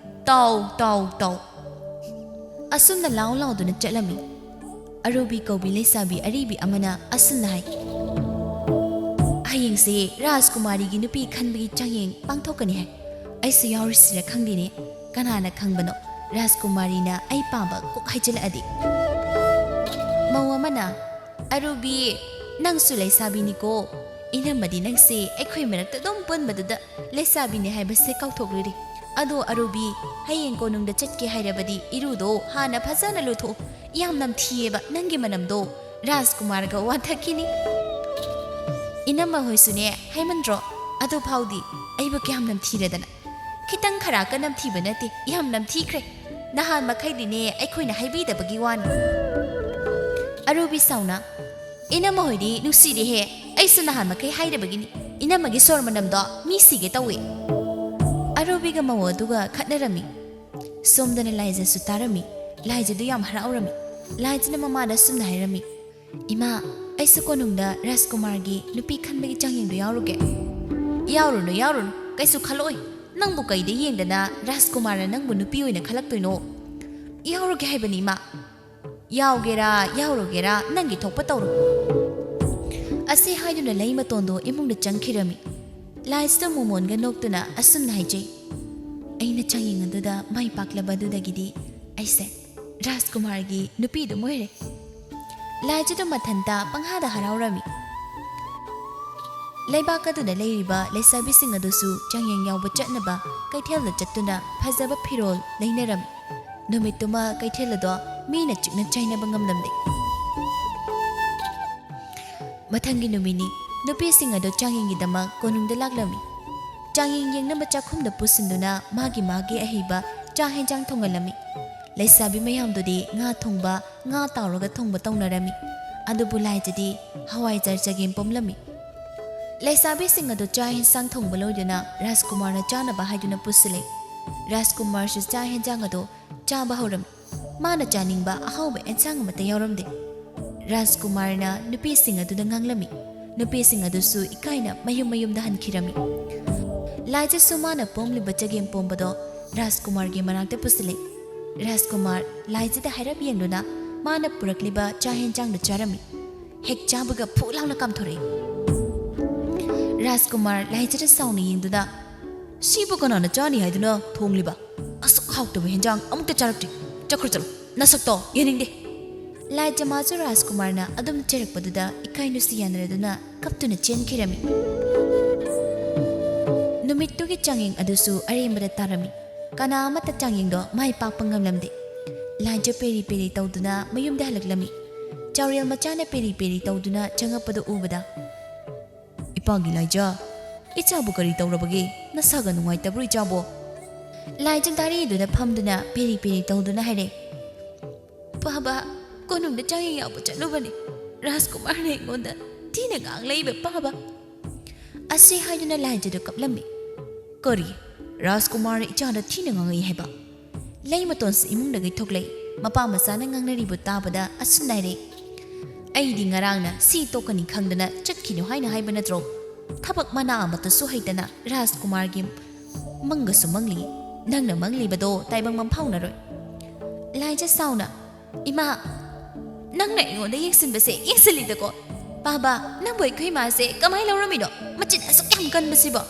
ꯇꯥꯎ, ꯇꯥꯎ, ꯇꯥꯎ!" ꯑꯁꯨꯝꯅ ꯂꯥꯎ ꯂꯥꯎꯗꯨꯅ ꯆꯠꯂꯝꯃꯤ꯫ ꯑꯔꯨꯕꯤ ꯀꯧꯕꯤ ꯂꯩꯁꯥꯕꯤ ꯑꯔꯤꯕꯤ ꯑꯃꯅ ꯑꯁꯨꯝꯅ ꯍꯥꯏ, "ꯍꯌꯦꯡꯁꯦ ꯔꯥꯖꯀꯨꯃꯥꯔꯤꯒꯤ ꯅꯨꯄꯤ ꯈꯟꯕꯒꯤ ꯆꯥꯡꯌꯦꯡ ꯄꯥꯡꯊꯣꯛꯀꯅꯤ ꯍꯥꯏ꯫ ꯑꯩꯁꯨ ꯌꯥꯎꯔꯨꯁꯤꯔ ꯈꯪꯗꯦꯅꯦ꯫ ꯀꯅꯥꯅ ꯈꯪꯕꯅꯣ, ꯔꯥꯖꯀꯨꯃꯥꯔꯤꯅ ꯑꯩ ꯄꯥꯝꯕ ꯀꯣꯛ ꯍꯥꯏꯖꯤꯜꯂꯛꯑꯗꯤ?" ꯃꯧ ꯑꯃꯅ, "ꯑꯔꯨꯕꯤ, ꯅꯪꯁꯨ ꯂꯩꯁꯥꯕꯤꯅꯤꯀꯣ꯫ ꯏꯅꯝꯃꯗꯤ ꯅꯪꯁꯦ ꯑꯩꯈꯣꯏ ꯃꯔꯛꯇ ꯑꯗꯨꯝ ꯄꯨꯟꯕꯗꯨꯗ ꯂꯩꯁꯥꯕꯤꯅꯤ ꯍꯥꯏꯕꯁꯦ ꯀꯥꯎꯊꯣꯛꯂꯨꯔꯦ꯫ ꯑꯗꯣ ꯑꯔꯨꯕꯤ, ꯍꯌꯦꯡ ꯀꯣꯅꯨꯡꯗ ꯆꯠꯀꯦ ꯍꯥꯏꯔꯕꯗꯤ ꯏꯔꯨꯗꯣ ꯍꯥꯟꯅ ꯐꯖꯅ ꯂꯨꯊꯣꯛꯑꯣ꯫ ꯌꯥꯝ ꯅꯝꯊꯤꯌꯦꯕ ꯅꯪꯒꯤ ꯃꯅꯝꯗꯣ꯫ ꯔꯥꯖꯀꯨꯃꯥꯔꯒ ꯋꯥꯟꯊꯛꯈꯤꯅꯤ꯫" "ꯏꯅꯝꯃ ꯍꯣꯏꯁꯨꯅꯦ ꯍꯥꯏꯃꯟꯗ꯭ꯔꯣ? ꯑꯗꯨ ꯐꯥꯎꯗꯤ ꯑꯩꯕꯨ ꯀꯌꯥꯝ ꯅꯝꯊꯤꯔꯗꯅ?" "ꯈꯤꯇꯪ ꯈꯔꯥꯛꯀ ꯅꯝꯊꯤꯕ ꯅꯠꯇꯦ, ꯌꯥꯝ ꯅꯝꯊꯤꯈ꯭ꯔꯦ꯫ ꯅꯍꯥꯟ ꯃꯈꯩꯗꯤꯅꯦ ꯑꯩꯈꯣꯏꯅ ꯍꯥꯏꯕꯤꯗꯕꯒꯤ ꯋꯥꯅꯤ꯫" ꯑꯔꯨꯕꯤ ꯁꯥꯎꯅ, "ꯏꯅꯝꯃ ꯍꯣꯏꯗꯤ ꯅꯨꯡꯁꯤꯔꯦꯍꯦ, ꯑꯩꯁꯨ ꯅꯍꯥꯟ ꯃꯈꯩ ꯍꯥꯏꯗꯕꯒꯤꯅꯤ꯫ ꯏꯅꯝꯃꯒꯤ ꯁꯣꯔ ꯃꯅꯝꯗꯣ ꯃꯤ ꯁꯤꯒꯦ ꯇꯧꯏ꯫" ꯑꯔꯨꯕꯤꯒ ꯃꯧ ꯑꯗꯨꯒ ꯈꯠꯅꯔꯝꯃꯤ꯫ ꯁꯣꯝꯗꯅ ꯂꯥꯏꯖꯁꯨ ꯇꯥꯔꯝꯃꯤ꯫ ꯂꯥꯏꯖꯗꯨ ꯌꯥꯝ ꯍꯔꯥꯎꯔꯝꯃꯤ꯫ ꯂꯥꯏꯖꯅ ꯃꯃꯥꯗ ꯁꯨꯝꯅ ꯍꯥꯏꯔꯝꯃꯤ, "ꯏꯃꯥ, ꯑꯩꯁꯨ ꯀꯣꯅꯨꯡꯗ ꯔꯥꯖꯀꯨꯃꯥꯔꯒꯤ ꯅꯨꯄꯤ ꯈꯟꯕꯒꯤ ꯆꯥꯡꯌꯦꯡꯗꯣ ꯌꯥꯎꯔꯨꯒꯦ꯫" "ꯌꯥꯎꯔꯨꯅꯨ, ꯌꯥꯎꯔꯨꯅꯨ, ꯀꯩꯁꯨ ꯈꯜꯂꯛꯑꯣꯏ꯫ ꯅꯪꯕꯨ ꯀꯩꯗ ꯌꯦꯡꯗꯅ ꯔꯥꯖꯀꯨꯃꯥꯔꯅ ꯅꯪꯕꯨ ꯅꯨꯄꯤ ꯑꯣꯏꯅ ꯈꯜꯂꯛꯇꯣꯏꯅꯣ?" "ꯌꯥꯎꯔꯨꯒꯦ ꯍꯥꯏꯕꯅꯤ, ꯏꯃꯥ꯫" "ꯌꯥꯎꯒꯦꯔꯥ ꯌꯥꯎꯔꯣꯏꯒꯦꯔꯥ ꯅꯪꯒꯤ ꯊꯣꯛꯄ ꯇꯧꯔꯣ"꯫ ꯑꯁꯤ ꯍꯥꯏꯗꯨꯅ ꯂꯩꯃꯇꯣꯟꯗꯣ ꯏꯃꯨꯡꯗ ꯆꯪꯈꯤꯔꯝꯃꯤ꯫ ꯂꯥꯏꯖꯗꯣ ꯃꯣꯃꯣꯟꯒ ꯅꯣꯛꯇꯨꯅ ꯑꯁꯨꯝꯅ ꯍꯥꯏꯖꯩ, "ꯑꯩꯅ ꯆꯥꯡꯌꯦꯡ ꯑꯗꯨꯗ ꯃꯥꯏ ꯄꯥꯛꯂꯕ ꯑꯗꯨꯗꯒꯤꯗꯤ ꯑꯩꯁꯦ ꯔꯥꯖꯀꯨꯃꯥꯔꯒꯤ ꯅꯨꯄꯤ ꯑꯗꯨꯝ ꯑꯣꯏꯔꯦ"꯫ ꯂꯥꯏꯖꯗꯣ ꯃꯊꯟꯇ ꯄꯪꯍꯥꯗ ꯍꯔꯥꯎꯔꯝꯃꯤ꯫ ꯂꯩꯕꯥꯛ ꯑꯗꯨꯗ ꯂꯩꯔꯤꯕ ꯂꯩꯁꯥꯕꯤꯁꯤꯡ ꯑꯗꯨꯁꯨ ꯆꯥꯡꯌꯦꯡ ꯌꯥꯎꯕ ꯆꯠꯅꯕ ꯀꯩꯊꯦꯜꯗ ꯆꯠꯇꯨꯅ ꯐꯖꯕ ꯐꯤꯔꯣꯜ ꯂꯩꯅꯔꯝꯃꯤ꯫ ꯅꯨꯃꯤꯠꯇꯨꯃ ꯀꯩꯊꯦꯜ ꯑꯗꯣ ꯃꯤꯅ ꯆꯤꯛꯅ ꯆꯥꯏꯅꯕ ꯉꯝꯂꯝꯗꯦ꯫ ꯃꯊꯪꯒꯤ ꯅꯨꯃꯤꯠꯅꯤ꯫ ꯅꯨꯄꯤꯁꯤꯡ ꯑꯗꯨ ꯆꯥꯡꯌꯦꯡꯒꯤꯗꯃꯛ ꯀꯣꯅꯨꯡꯗ ꯂꯥꯛꯂꯝꯃꯤ꯫ ꯆꯥꯡꯌꯦꯡ ꯌꯦꯡꯅꯕ ꯆꯥꯛꯈꯨꯝꯗ ꯄꯨꯁꯤꯟꯗꯨꯅ ꯃꯥꯒꯤ ꯃꯥꯒꯤ ꯑꯍꯩꯕ ꯆꯥꯛ ꯍꯦꯟꯖꯥꯡ ꯊꯣꯡꯍꯜꯂꯝꯃꯤ꯫ ꯂꯩꯁꯥꯕꯤ ꯃꯌꯥꯝꯗꯨꯗꯤ ꯉꯥ ꯊꯣꯡꯕ, ꯉꯥ ꯇꯥꯎꯔꯒ ꯊꯣꯡꯕ ꯇꯧꯅꯔꯝꯃꯤ꯫ ꯑꯗꯨꯕꯨ ꯂꯥꯏꯖꯗꯤ ꯍꯋꯥꯏꯖꯥꯔ ꯆꯒꯦꯝ ꯄꯣꯝꯂꯝꯃꯤ꯫ ꯂꯩꯁꯥꯕꯤꯁꯤꯡ ꯑꯗꯨ ꯆꯥꯛ ꯍꯦꯟꯖꯥꯡ ꯊꯣꯡꯕ ꯂꯣꯏꯗꯨꯅ ꯔꯥꯖꯀꯨꯃꯥꯔꯅ ꯆꯥꯅꯕ ꯍꯥꯏꯗꯨꯅ ꯄꯨꯁꯤꯜꯂꯦ꯫ ꯔꯥꯖꯀꯨꯃꯥꯔꯁꯨ ꯆꯥꯛ ꯍꯦꯟꯖꯥꯡ ꯑꯗꯨ ꯆꯥꯕ ꯍꯧꯔꯝꯃꯤ꯫ ꯃꯥꯅ ꯆꯥꯅꯤꯡꯕ ꯑꯍꯥꯎꯕ ꯑꯦꯟꯁꯥꯡ ꯑꯃꯠꯇ ꯌꯥꯎꯔꯝꯗꯦ꯫ ꯔꯥꯖꯀꯨꯃꯥꯔꯅ ꯅꯨꯄꯤꯁꯤꯡ ꯑꯗꯨꯗ ꯉꯥꯡꯂꯝꯃꯤ꯫ ꯅꯨꯄꯤꯁꯤꯡ ꯑꯗꯨꯁꯨ ꯏꯀꯥꯏꯅ ꯃꯌꯨꯝ ꯃꯌꯨꯝꯗ ꯍꯟꯈꯤꯔꯝꯃꯤ꯫ ꯂꯥꯏꯖꯁꯨ ꯃꯥꯅ ꯄꯣꯝꯂꯤꯕ ꯆꯒꯦꯝ ꯄꯣꯝꯕꯗꯣ ꯔꯥꯖꯀꯨꯃꯥꯔꯒꯤ ꯃꯅꯥꯛꯇ ꯄꯨꯁꯤꯜꯂꯦ꯫ ꯔꯥꯖꯀꯨꯃꯥꯔ ꯂꯥꯏꯖꯗ ꯍꯥꯏꯔꯞ ꯌꯦꯡꯗꯨꯅ ꯃꯥꯅ ꯄꯨꯔꯛꯂꯤꯕ ꯆꯥꯛ ꯍꯦꯟꯖꯥꯡꯗꯨ ꯆꯥꯔꯝꯃꯤ꯫ ꯍꯦꯛ ꯆꯥꯕꯒ ꯐꯨ ꯂꯥꯎꯅ ꯀꯥꯝꯊꯣꯔꯛꯏ꯫ ꯔꯥꯖꯀꯨꯃꯥꯔ ꯂꯥꯏꯖꯗ ꯁꯥꯎꯅ ꯌꯦꯡꯗꯨꯅ, "ꯁꯤꯕꯨ ꯀꯅꯥꯅ ꯆꯥꯅꯤ ꯍꯥꯏꯗꯨꯅ ꯊꯣꯡꯂꯤꯕ? ꯑꯁꯨꯛ ꯍꯥꯎꯇꯕ ꯍꯦꯟꯖꯥꯡ ꯑꯃꯨꯛꯇ ꯆꯥꯔꯛꯇ꯭ꯔꯤ꯫ ꯆꯠꯈ꯭ꯔꯣ ꯆꯠꯂꯣ, ꯅꯁꯛꯇꯣ ꯌꯦꯡꯅꯤꯡꯗꯦ"꯫ ꯂꯥꯏꯖ ꯃꯥꯁꯨ ꯔꯥꯖꯀꯨꯃꯥꯔꯅ ꯑꯗꯨꯝ ꯆꯩꯔꯛꯄꯗꯨꯗ ꯏꯀꯥꯏ ꯅꯨꯡꯁꯤ ꯌꯥꯅꯔꯗꯨꯅ ꯀꯞꯇꯨꯅ ꯆꯦꯟꯈꯤꯔꯝꯃꯤ꯫ ꯅꯨꯃꯤꯠꯇꯨꯒꯤ ꯆꯥꯡꯌꯦꯡ ꯑꯗꯨꯁꯨ ꯑꯔꯦꯝꯕꯗ ꯇꯥꯔꯝꯃꯤ꯫ ꯀꯅꯥ ꯑꯃꯠꯇ ꯆꯥꯡꯌꯦꯡꯗꯣ ꯃꯥꯏ ꯄꯥꯛꯄ ꯉꯝꯂꯝꯗꯦ꯫ ꯂꯥꯏꯖ ꯄꯦꯔꯤ ꯄꯦꯔꯤ ꯇꯧꯗꯨꯅ ꯃꯌꯨꯝꯗ ꯍꯜꯂꯛꯂꯝꯃꯤ꯫ ꯆꯥꯎꯔꯦꯜ ꯃꯆꯥꯅ ꯄꯦꯔꯤ ꯄꯦꯔꯤ ꯇꯧꯗꯨꯅ ꯆꯪꯉꯛꯄꯗꯨ ꯎꯕꯗ, "ꯏꯄꯥꯒꯤ ꯂꯥꯏꯖ, ꯏꯆꯥꯕꯨ ꯀꯔꯤ ꯇꯧꯔꯕꯒꯦ? ꯅꯁꯥꯒ ꯅꯨꯡꯉꯥꯏꯇꯕ꯭ꯔꯣ ꯏꯆꯥꯕꯣ?" ꯂꯥꯏꯖ ꯗꯥꯔꯤꯗꯨꯗ ꯐꯝꯗꯨꯅ ꯄꯦꯔꯤ ꯄꯦꯔꯤ ꯇꯧꯗꯨꯅ ꯍꯥꯏꯔꯦ, "ꯄꯥꯕ, ꯀꯣꯅꯨꯡꯗ ꯆꯥꯡꯌꯦꯡ ꯌꯥꯎꯕ ꯆꯠꯂꯨꯕꯅꯤ꯫ ꯔꯥꯖꯀꯨꯃꯥꯔꯅ ꯑꯩꯉꯣꯟꯗ ꯊꯤꯅ ꯉꯥꯡꯂꯛꯏꯕ ꯄꯥꯕ"꯫ ꯑꯁꯤ ꯍꯥꯏꯗꯨꯅ ꯂꯥꯏꯖꯗꯨ ꯀꯞꯂꯝꯃꯤ꯫ "ꯀꯔꯤ? ꯔꯥꯖꯀꯨꯃꯥꯔꯅ ꯏꯆꯥꯗ ꯊꯤꯅ ꯉꯥꯡꯉꯛꯏ ꯍꯥꯏꯕ?" ꯂꯩꯃꯇꯣꯟꯁꯨ ꯏꯃꯨꯡꯗꯒꯤ ꯊꯣꯛꯂꯛꯏ꯫ ꯃꯄꯥ ꯃꯆꯥꯅ ꯉꯥꯡꯅꯔꯤꯕ ꯇꯥꯕꯗ ꯑꯁꯨꯝꯅ ꯍꯥꯏꯔꯛꯏ, "ꯑꯩꯗꯤ ꯉꯔꯥꯡꯅ ꯁꯤ ꯇꯣꯛꯀꯅꯤ ꯈꯪꯗꯅ ꯆꯠꯈꯤꯅꯨ ꯍꯥꯏꯅ ꯍꯥꯏꯕ ꯅꯠꯇ꯭ꯔꯣ? ꯊꯕꯛ ꯃꯅꯥ ꯑꯃꯠꯇꯁꯨ ꯍꯩꯇꯅ ꯔꯥꯖꯀꯨꯃꯥꯔꯒꯤ ꯃꯪꯒꯁꯨ ꯃꯪꯂꯤ꯫ ꯅꯪꯅ ꯃꯪꯂꯤꯕꯗꯣ ꯇꯥꯏꯕꯪ ꯃꯪꯐꯥꯎꯅꯔꯣꯏ"꯫ ꯂꯥꯏꯖ ꯁꯥꯎꯅ, "ꯏꯃꯥ, ꯅꯪꯅ ꯑꯩꯉꯣꯟꯗ ꯌꯦꯡꯁꯤꯟꯕꯁꯦ ꯌꯦꯡꯁꯤꯜꯂꯤꯗꯀꯣ꯫ ꯄꯥꯕ, ꯅꯪꯕꯨ ꯑꯩꯈꯣꯏ ꯏꯃꯥꯁꯦ ꯀꯃꯥꯏꯅ ꯂꯧꯔꯝꯃꯤꯅꯣ? ꯃꯆꯤꯟ ꯑꯁꯨꯛ ꯌꯥꯝ ꯀꯟꯕꯁꯤꯕꯣ?"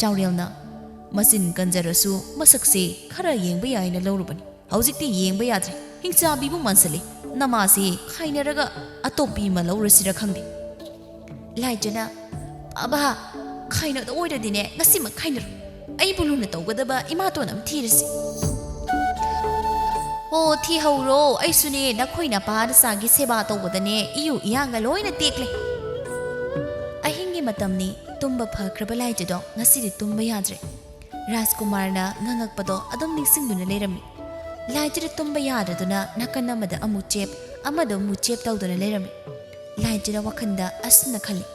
ꯆꯥꯎꯔꯦꯜꯅ, "ꯃꯆꯤꯟ ꯀꯟꯖꯔꯁꯨ ꯃꯁꯛꯁꯦ ꯈꯔ ꯌꯦꯡꯕ ꯌꯥꯏꯅ ꯂꯧꯔꯨꯕꯅꯤ꯫ ꯍꯧꯖꯤꯛꯇꯤ ꯌꯦꯡꯕ ꯌꯥꯗ꯭ꯔꯦ꯫ ꯍꯤꯡꯆꯥꯕꯤꯕꯨ ꯃꯥꯟꯁꯤꯜꯂꯦ꯫ ꯅꯃꯥꯁꯦ ꯈꯥꯏꯅꯔꯒ ꯑꯇꯣꯞꯄꯤ ꯑꯃ ꯂꯧꯔꯁꯤꯔ ꯈꯪꯗꯦ꯫" ꯂꯥꯏꯖꯅ, "ꯄꯥꯕ, ꯈꯥꯏꯅꯗꯧ ꯑꯣꯏꯔꯗꯤꯅꯦ ꯉꯁꯤꯃꯛ ꯈꯥꯏꯅꯔꯣ꯫ ꯑꯩꯕꯨ ꯂꯨꯅ ꯇꯧꯒꯗꯕ ꯏꯃꯥꯇꯣꯟ ꯑꯃ ꯊꯤꯔꯁꯤ꯫" "ꯑꯣ, ꯊꯤꯍꯧꯔꯣ꯫ ꯑꯩꯁꯨꯅꯦ ꯅꯈꯣꯏ ꯅꯄꯥ ꯅꯆꯥꯒꯤ ꯁꯦꯕꯥ ꯇꯧꯕꯗꯅꯦ ꯏꯌꯨ ꯏꯌꯥꯡꯒ ꯂꯣꯏꯅ ꯇꯦꯛꯂꯦ꯫" ꯑꯍꯤꯡꯒꯤ ꯃꯇꯝꯅꯤ꯫ ꯇꯨꯝꯕ ꯐꯈ꯭ꯔꯕ ꯂꯥꯏꯖꯗꯣ ꯉꯁꯤꯗꯤ ꯇꯨꯝꯕ ꯌꯥꯗ꯭ꯔꯦ꯫ ꯔꯥꯖꯀꯨꯃꯥꯔꯅ ꯉꯥꯡꯉꯛꯄꯗꯣ ꯑꯗꯨꯝ ꯅꯤꯡꯁꯤꯡꯗꯨꯅ ꯂꯩꯔꯝꯃꯤ꯫ ꯂꯥꯏꯖꯗ ꯇꯨꯝꯕ ꯌꯥꯗꯗꯨꯅ ꯅꯥꯀꯟ ꯑꯃꯗ ꯑꯃꯨꯛ ꯆꯦꯞ, ꯑꯃꯗ ꯑꯃꯨꯛ ꯆꯦꯞ ꯇꯧꯗꯨꯅ ꯂꯩꯔꯝꯃꯤ꯫ ꯂꯥꯏꯖꯗ ꯋꯥꯈꯜꯗ ꯑꯁꯨꯝꯅ ꯈꯜꯂꯤ,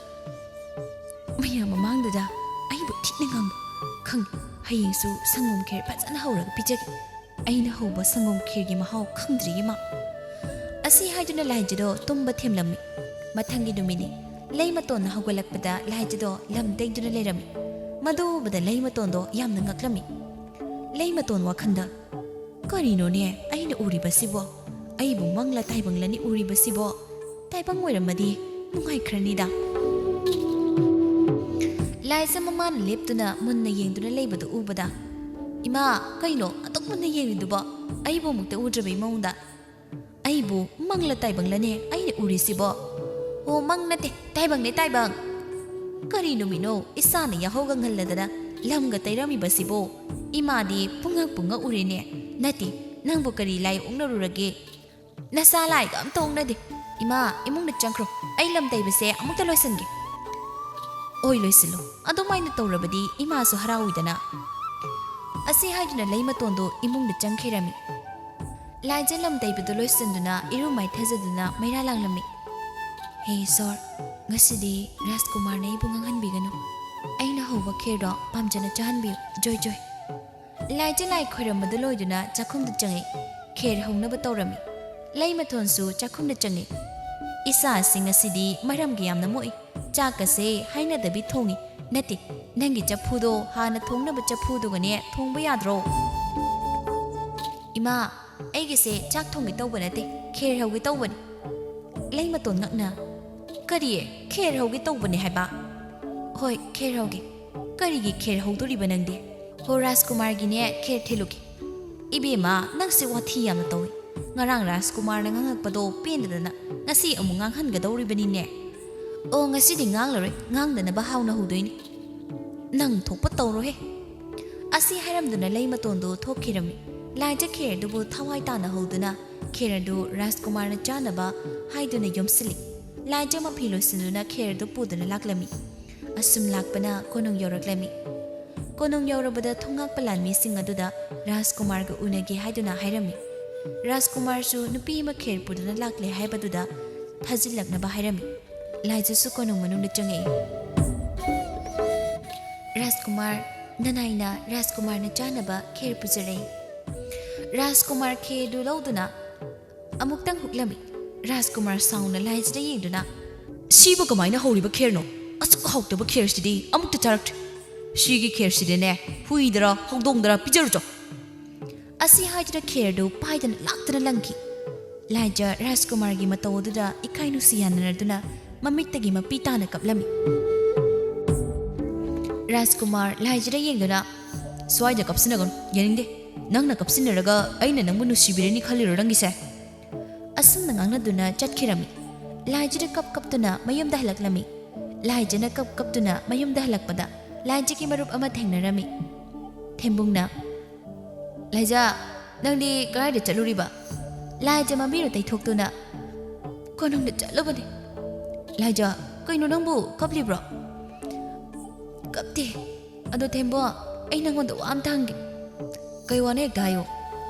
"ꯃꯌꯥꯝ ꯃꯃꯥꯡꯗꯨꯗ ꯑꯩꯕꯨ ꯊꯤꯅ ꯉꯥꯡꯕ ꯈꯪꯉꯤ꯫ ꯍꯌꯦꯡꯁꯨ ꯁꯪꯒꯣꯝ ꯈꯦꯔ ꯐꯖꯅ ꯍꯧꯔꯒ ꯄꯤꯖꯒꯦ꯫ ꯑꯩꯅ ꯍꯧꯕ ꯁꯪꯒꯣꯝ ꯈꯦꯔꯒꯤ ꯃꯍꯥꯎ ꯈꯪꯗ꯭ꯔꯤꯌꯦ ꯃꯥ꯫" ꯑꯁꯤ ꯍꯥꯏꯗꯨꯅ ꯂꯥꯏꯖꯗꯣ ꯇꯨꯝꯕ ꯊꯦꯝꯂꯝꯃꯤ꯫ ꯃꯊꯪꯒꯤ ꯅꯨꯃꯤꯠꯅꯤ꯫ ꯂꯩꯃꯇꯣꯟꯅ ꯍꯧꯒꯠꯂꯛꯄꯗ ꯂꯥꯏꯖꯗꯣ ꯂꯝ ꯇꯩꯗꯨꯅ ꯂꯩꯔꯝꯃꯤ꯫ ꯃꯗꯨ ꯎꯕꯗ ꯂꯩꯃꯇꯣꯟꯗꯣ ꯌꯥꯝꯅ ꯉꯛꯂꯝꯃꯤ꯫ ꯂꯩꯃꯇꯣꯟ ꯋꯥꯈꯜꯗ, "ꯀꯔꯤꯅꯣꯅꯦ ꯑꯩꯅ ꯎꯔꯤꯕꯁꯤꯕꯣ? ꯑꯩꯕꯨ ꯃꯪꯂ ꯇꯥꯏꯕꯪꯂꯅꯤ ꯎꯔꯤꯕꯁꯤꯕꯣ? ꯇꯥꯏꯕꯪ ꯑꯣꯏꯔꯝꯃꯗꯤ ꯅꯨꯡꯉꯥꯏꯈ꯭ꯔꯅꯤꯗ꯫" ꯂꯥꯏꯖ ꯃꯃꯥꯅ ꯂꯦꯞꯇꯨꯅ ꯃꯨꯟꯅ ꯌꯦꯡꯗꯨꯅ ꯂꯩꯕꯗꯨ ꯎꯕꯗ, "ꯏꯃꯥ, ꯀꯩꯅꯣ ꯑꯗꯨꯛ ꯃꯨꯟꯅ ꯌꯦꯡꯂꯤꯗꯨꯕꯣ? ꯑꯩꯕꯨ ꯑꯃꯨꯛꯇ ꯎꯗ꯭ꯔꯕꯩ ꯃꯑꯣꯡꯗ?" "ꯑꯩꯕꯨ ꯃꯪꯂ ꯇꯥꯏꯕꯪꯂꯅꯦ ꯑꯩꯅ ꯎꯔꯤꯁꯤꯕꯣ?" "ꯑꯣ, ꯃꯪ ꯅꯠꯇꯦ, ꯇꯥꯏꯕꯪꯅꯦ, ꯇꯥꯏꯕꯪ꯫" "ꯀꯔꯤ ꯅꯨꯃꯤꯠꯅꯣ ꯏꯁꯥꯅ ꯌꯥꯍꯧꯒ ꯉꯜꯂꯗꯅ ꯂꯝꯒ ꯇꯩꯔꯝꯃꯤꯕꯁꯤꯕꯣ? ꯏꯃꯥꯗꯤ ꯄꯨꯡꯉꯛ ꯄꯨꯡꯉꯛ ꯎꯔꯦꯅꯦ꯫ ꯅꯠꯇꯦ, ꯅꯪꯕꯨ ꯀꯔꯤ ꯂꯥꯏ ꯑꯣꯛꯅꯔꯨꯔꯒꯦ? ꯅꯁꯥ ꯂꯥꯏꯒ ꯑꯝꯇ ꯑꯣꯛꯅꯗꯦ꯫ ꯏꯃꯥ, ꯏꯃꯨꯡꯗ ꯆꯪꯈ꯭ꯔꯣ, ꯑꯩ ꯂꯝ ꯇꯩꯕꯁꯦ ꯑꯃꯨꯛꯇ ꯂꯣꯏꯁꯤꯟꯒꯦ꯫" "ꯑꯣꯏ, ꯂꯣꯏꯁꯤꯜꯂꯣ, ꯑꯗꯨꯃꯥꯏꯅ ꯇꯧꯔꯕꯗꯤ ꯏꯃꯥꯁꯨ ꯍꯔꯥꯎꯏꯗꯅ꯫" ꯑꯁꯤ ꯍꯥꯏꯗꯨꯅ ꯂꯩꯃꯇꯣꯟꯗꯣ ꯏꯃꯨꯡꯗ ꯆꯪꯈꯤꯔꯝꯃꯤ꯫ ꯂꯥꯏꯖ ꯂꯝ ꯇꯩꯕꯗꯨ ꯂꯣꯏꯁꯤꯟꯗꯨꯅ ꯏꯔꯨ ꯃꯥꯏꯊꯖꯗꯨꯅ ꯃꯩꯔꯥ ꯂꯥꯡꯂꯝꯃꯤ꯫ "ꯍꯦ ꯏꯁꯣꯔ, ꯉꯁꯤꯗꯤ ꯔꯥꯖꯀꯨꯃꯥꯔꯅ ꯑꯩꯕꯨ ꯉꯥꯡꯍꯟꯕꯤꯒꯅꯨ꯫ ꯑꯩꯅ ꯍꯧꯕ ꯈꯦꯔꯗꯣ ꯄꯥꯝꯖꯅ ꯆꯥꯍꯟꯕꯤꯌꯨ꯫ ꯖꯣꯏ ꯖꯣꯏ꯫" ꯂꯥꯏꯖ ꯂꯥꯏ ꯈꯣꯏꯔꯝꯕꯗꯨ ꯂꯣꯏꯗꯨꯅ ꯆꯥꯛꯈꯨꯝꯗ ꯆꯪꯉꯛꯏ꯫ ꯈꯦꯔ ꯍꯧꯅꯕ ꯇꯧꯔꯝꯃꯤ꯫ ꯂꯩꯃꯊꯣꯟꯁꯨ ꯆꯥꯛꯈꯨꯝꯗ ꯆꯪꯉꯛꯏ꯫ "ꯏꯆꯥꯁꯤ ꯉꯁꯤꯗꯤ ꯃꯔꯝꯒ ꯌꯥꯝꯅ ꯃꯣꯛꯏ꯫ ꯆꯥꯛꯀꯁꯦ ꯍꯥꯏꯅꯗꯕꯤ ꯊꯣꯡꯉꯤ꯫ ꯅꯠꯇꯦ, ꯅꯪꯒꯤ ꯆꯐꯨꯗꯣ ꯍꯥꯟꯅ ꯊꯣꯡꯅꯕ ꯆꯐꯨꯗꯨꯒꯅꯦ ꯊꯣꯡꯕ ꯌꯥꯗ꯭ꯔꯣ?" "ꯏꯃꯥ, ꯑꯩꯒꯤꯁꯦ ꯆꯥꯛ ꯊꯣꯡꯒꯦ ꯇꯧꯕ ꯅꯠꯇꯦ, ꯈꯦꯔ ꯍꯧꯒꯦ ꯇꯧꯕꯅꯤ꯫ ꯂꯩꯃꯇꯣꯟ ꯉꯛꯅ, "ꯀꯔꯤ? ꯈꯦꯔ ꯍꯧꯒꯦ ꯇꯧꯕꯅꯦ ꯍꯥꯏꯕ?" "ꯍꯣꯏ, ꯈꯦꯔ ꯍꯧꯒꯦ꯫ ꯀꯔꯤꯒꯤ ꯈꯦꯔ ꯍꯧꯗꯣꯔꯤꯕ ꯅꯪꯗꯤ?" "ꯍꯣ, ꯔꯥꯖꯀꯨꯃꯥꯔꯒꯤꯅꯦ ꯈꯦꯔ ꯊꯤꯜꯂꯨꯒꯦ꯫" "ꯏꯕꯦꯝꯃ, ꯅꯪꯁꯦ ꯋꯥꯊꯤ ꯌꯥꯝꯅ ꯇꯧꯏ꯫ ꯉꯔꯥꯡ ꯔꯥꯖꯀꯨꯃꯥꯔꯅ ꯉꯥꯡꯉꯛꯄꯗꯣ ꯄꯦꯟꯗꯗꯅ ꯉꯁꯤ ꯑꯃꯨꯛ ꯉꯥꯡꯍꯟꯒꯗꯧꯔꯤꯕꯅꯤꯅꯦ꯫" "ꯑꯣ, ꯉꯁꯤꯗꯤ ꯉꯥꯡꯂꯔꯣꯏ, ꯉꯥꯡꯗꯅꯕ ꯍꯥꯎꯅ ꯍꯧꯗꯣꯏꯅꯤ꯫ ꯅꯪ ꯊꯣꯛꯄ ꯇꯧꯔꯣꯍꯦ꯫" ꯑꯁꯤ ꯍꯥꯏꯔꯝꯗꯨꯅ ꯂꯩꯃꯇꯣꯟꯗꯨ ꯊꯣꯛꯈꯤꯔꯝꯃꯤ꯫ ꯂꯥꯏꯖ ꯈꯦꯔꯗꯨꯕꯨ ꯊꯋꯥꯏ ꯇꯥꯅ ꯍꯧꯗꯨꯅ ꯈꯦꯔ ꯑꯗꯨ ꯔꯥꯖꯀꯨꯃꯥꯔꯅ ꯆꯥꯅꯕ ꯍꯥꯏꯗꯨꯅ ꯌꯣꯝꯁꯤꯜꯂꯤ꯫ ꯂꯥꯏꯖ ꯃꯐꯤ ꯂꯣꯏꯁꯤꯟꯗꯨꯅ ꯈꯦꯔ ꯑꯗꯨ ꯄꯨꯗꯨꯅ ꯂꯥꯛꯂꯝꯃꯤ꯫ ꯑꯁꯨꯝ ꯂꯥꯛꯄꯅ ꯀꯣꯅꯨꯡ ꯌꯧꯔꯛꯂꯝꯃꯤ꯫ ꯀꯣꯅꯨꯡ ꯌꯧꯔꯕꯗ ꯊꯣꯡꯉꯥꯛꯄ ꯂꯥꯟꯃꯤꯁꯤꯡ ꯑꯗꯨꯗ ꯔꯥꯖꯀꯨꯃꯥꯔꯒ ꯎꯅꯒꯦ ꯍꯥꯏꯗꯨꯅ ꯍꯥꯏꯔꯝꯃꯤ꯫ ꯔꯥꯖꯀꯨꯃꯥꯔꯁꯨ ꯅꯨꯄꯤ ꯑꯃ ꯈꯦꯔ ꯄꯨꯗꯨꯅ ꯂꯥꯛꯂꯦ ꯍꯥꯏꯕꯗꯨꯗ ꯊꯥꯖꯤꯜꯂꯛꯅꯕ ꯍꯥꯏꯔꯝꯃꯤ꯫ ꯂꯥꯏꯖꯁꯨ ꯀꯣꯅꯨꯡ ꯃꯅꯨꯡꯗ ꯆꯪꯉꯛꯏ꯫ "ꯔꯥꯖꯀꯨꯃꯥꯔ, ꯅꯅꯥꯏꯅ ꯔꯥꯖꯀꯨꯃꯥꯔꯅ ꯆꯥꯅꯕ ꯈꯦꯔ ꯄꯨꯖꯔꯛꯏ꯫" ꯔꯥꯖꯀꯨꯃꯥꯔ ꯈꯦꯔꯗꯨ ꯂꯧꯗꯨꯅ ꯑꯃꯨꯛꯇꯪ ꯍꯨꯛꯂꯝꯃꯤ꯫ ꯔꯥꯖꯀꯨꯃꯥꯔ ꯁꯥꯎꯅ ꯂꯥꯏꯖꯗ ꯌꯦꯡꯗꯨꯅ, "ꯁꯤꯕꯨ ꯀꯃꯥꯏꯅ ꯍꯧꯔꯤꯕ ꯈꯦꯔꯅꯣ? ꯑꯁꯨꯛ ꯍꯥꯎꯇꯕ ꯈꯦꯔꯁꯤꯗꯤ ꯑꯃꯨꯛꯇ ꯆꯥꯔꯛꯇ꯭ꯔꯤ꯫ ꯁꯤꯒꯤ ꯈꯦꯔꯁꯤꯗꯤꯅꯦ ꯍꯨꯏꯗꯔ ꯍꯧꯗꯣꯡꯗꯔ ꯄꯤꯖꯔꯨꯆꯣ꯫" ꯑꯁꯤ ꯍꯥꯏꯗꯨꯅ ꯈꯦꯔꯗꯨ ꯄꯥꯏꯗꯅ ꯂꯥꯛꯇꯅ ꯂꯪꯈꯤ꯫ ꯂꯥꯏꯖ ꯔꯥꯖꯀꯨꯃꯥꯔꯒꯤ ꯃꯇꯧ ꯑꯗꯨꯗ ꯏꯀꯥꯏ ꯅꯨꯡꯁꯤ ꯌꯥꯅꯔꯗꯨꯅ ꯃꯃꯤꯠꯇꯒꯤ ꯃꯄꯤ ꯇꯥꯅ ꯀꯞꯂꯝꯃꯤ꯫ ꯔꯥꯖꯀꯨꯃꯥꯔ ꯂꯥꯏꯖꯗ ꯌꯦꯡꯗꯨꯅ, "ꯁ꯭ꯋꯥꯏꯗ ꯀꯞꯁꯤꯟꯅꯒꯅꯨ, ꯌꯥꯅꯤꯡꯗꯦ꯫ ꯅꯪꯅ ꯀꯞꯁꯤꯟꯅꯔꯒ ꯑꯩꯅ ꯅꯪꯕꯨ ꯅꯨꯡꯁꯤꯕꯤꯔꯅꯤ ꯈꯜꯂꯤꯔꯣ ꯅꯪꯒꯤꯁꯦ?" ꯑꯁꯨꯝꯅ ꯉꯥꯡꯅꯗꯨꯅ ꯆꯠꯈꯤꯔꯝꯃꯤ꯫ ꯂꯥꯏꯖꯗ ꯀꯞ ꯀꯞꯇꯨꯅ ꯃꯌꯨꯝꯗ ꯍꯜꯂꯛꯂꯝꯃꯤ꯫ ꯂꯥꯏꯖꯅ ꯀꯞ ꯀꯞꯇꯨꯅ ꯃꯌꯨꯝꯗ ꯍꯜꯂꯛꯄꯗ ꯂꯥꯏꯖꯒꯤ ꯃꯔꯨꯞ ꯑꯃ ꯊꯦꯡꯅꯔꯝꯃꯤ꯫ ꯊꯦꯝꯕꯨꯡꯅ, "ꯂꯥꯏꯖ, ꯅꯪꯗꯤ ꯀꯗꯥꯏꯗ ꯆꯠꯂꯨꯔꯤꯕ?" ꯂꯥꯏꯖ ꯃꯃꯤꯔꯣ ꯇꯩꯊꯣꯛꯇꯨꯅ, "ꯀꯣꯅꯨꯡꯗ ꯆꯠꯂꯨꯕꯅꯤ꯫" "ꯂꯥꯏꯖ, ꯀꯩꯅꯣ ꯅꯪꯕꯨ ꯀꯞꯂꯤꯕ꯭ꯔꯣ?" "ꯀꯞꯇꯦ꯫ ꯑꯗꯣ ꯊꯦꯝꯕꯣ, ꯑꯩ ꯅꯪꯉꯣꯟꯗ ꯋꯥ ꯑꯝꯇ ꯍꯪꯒꯦ꯫" "ꯀꯩ ꯋꯥꯅꯣ ꯍꯦꯛꯇ ꯍꯥꯏꯌꯨ꯫"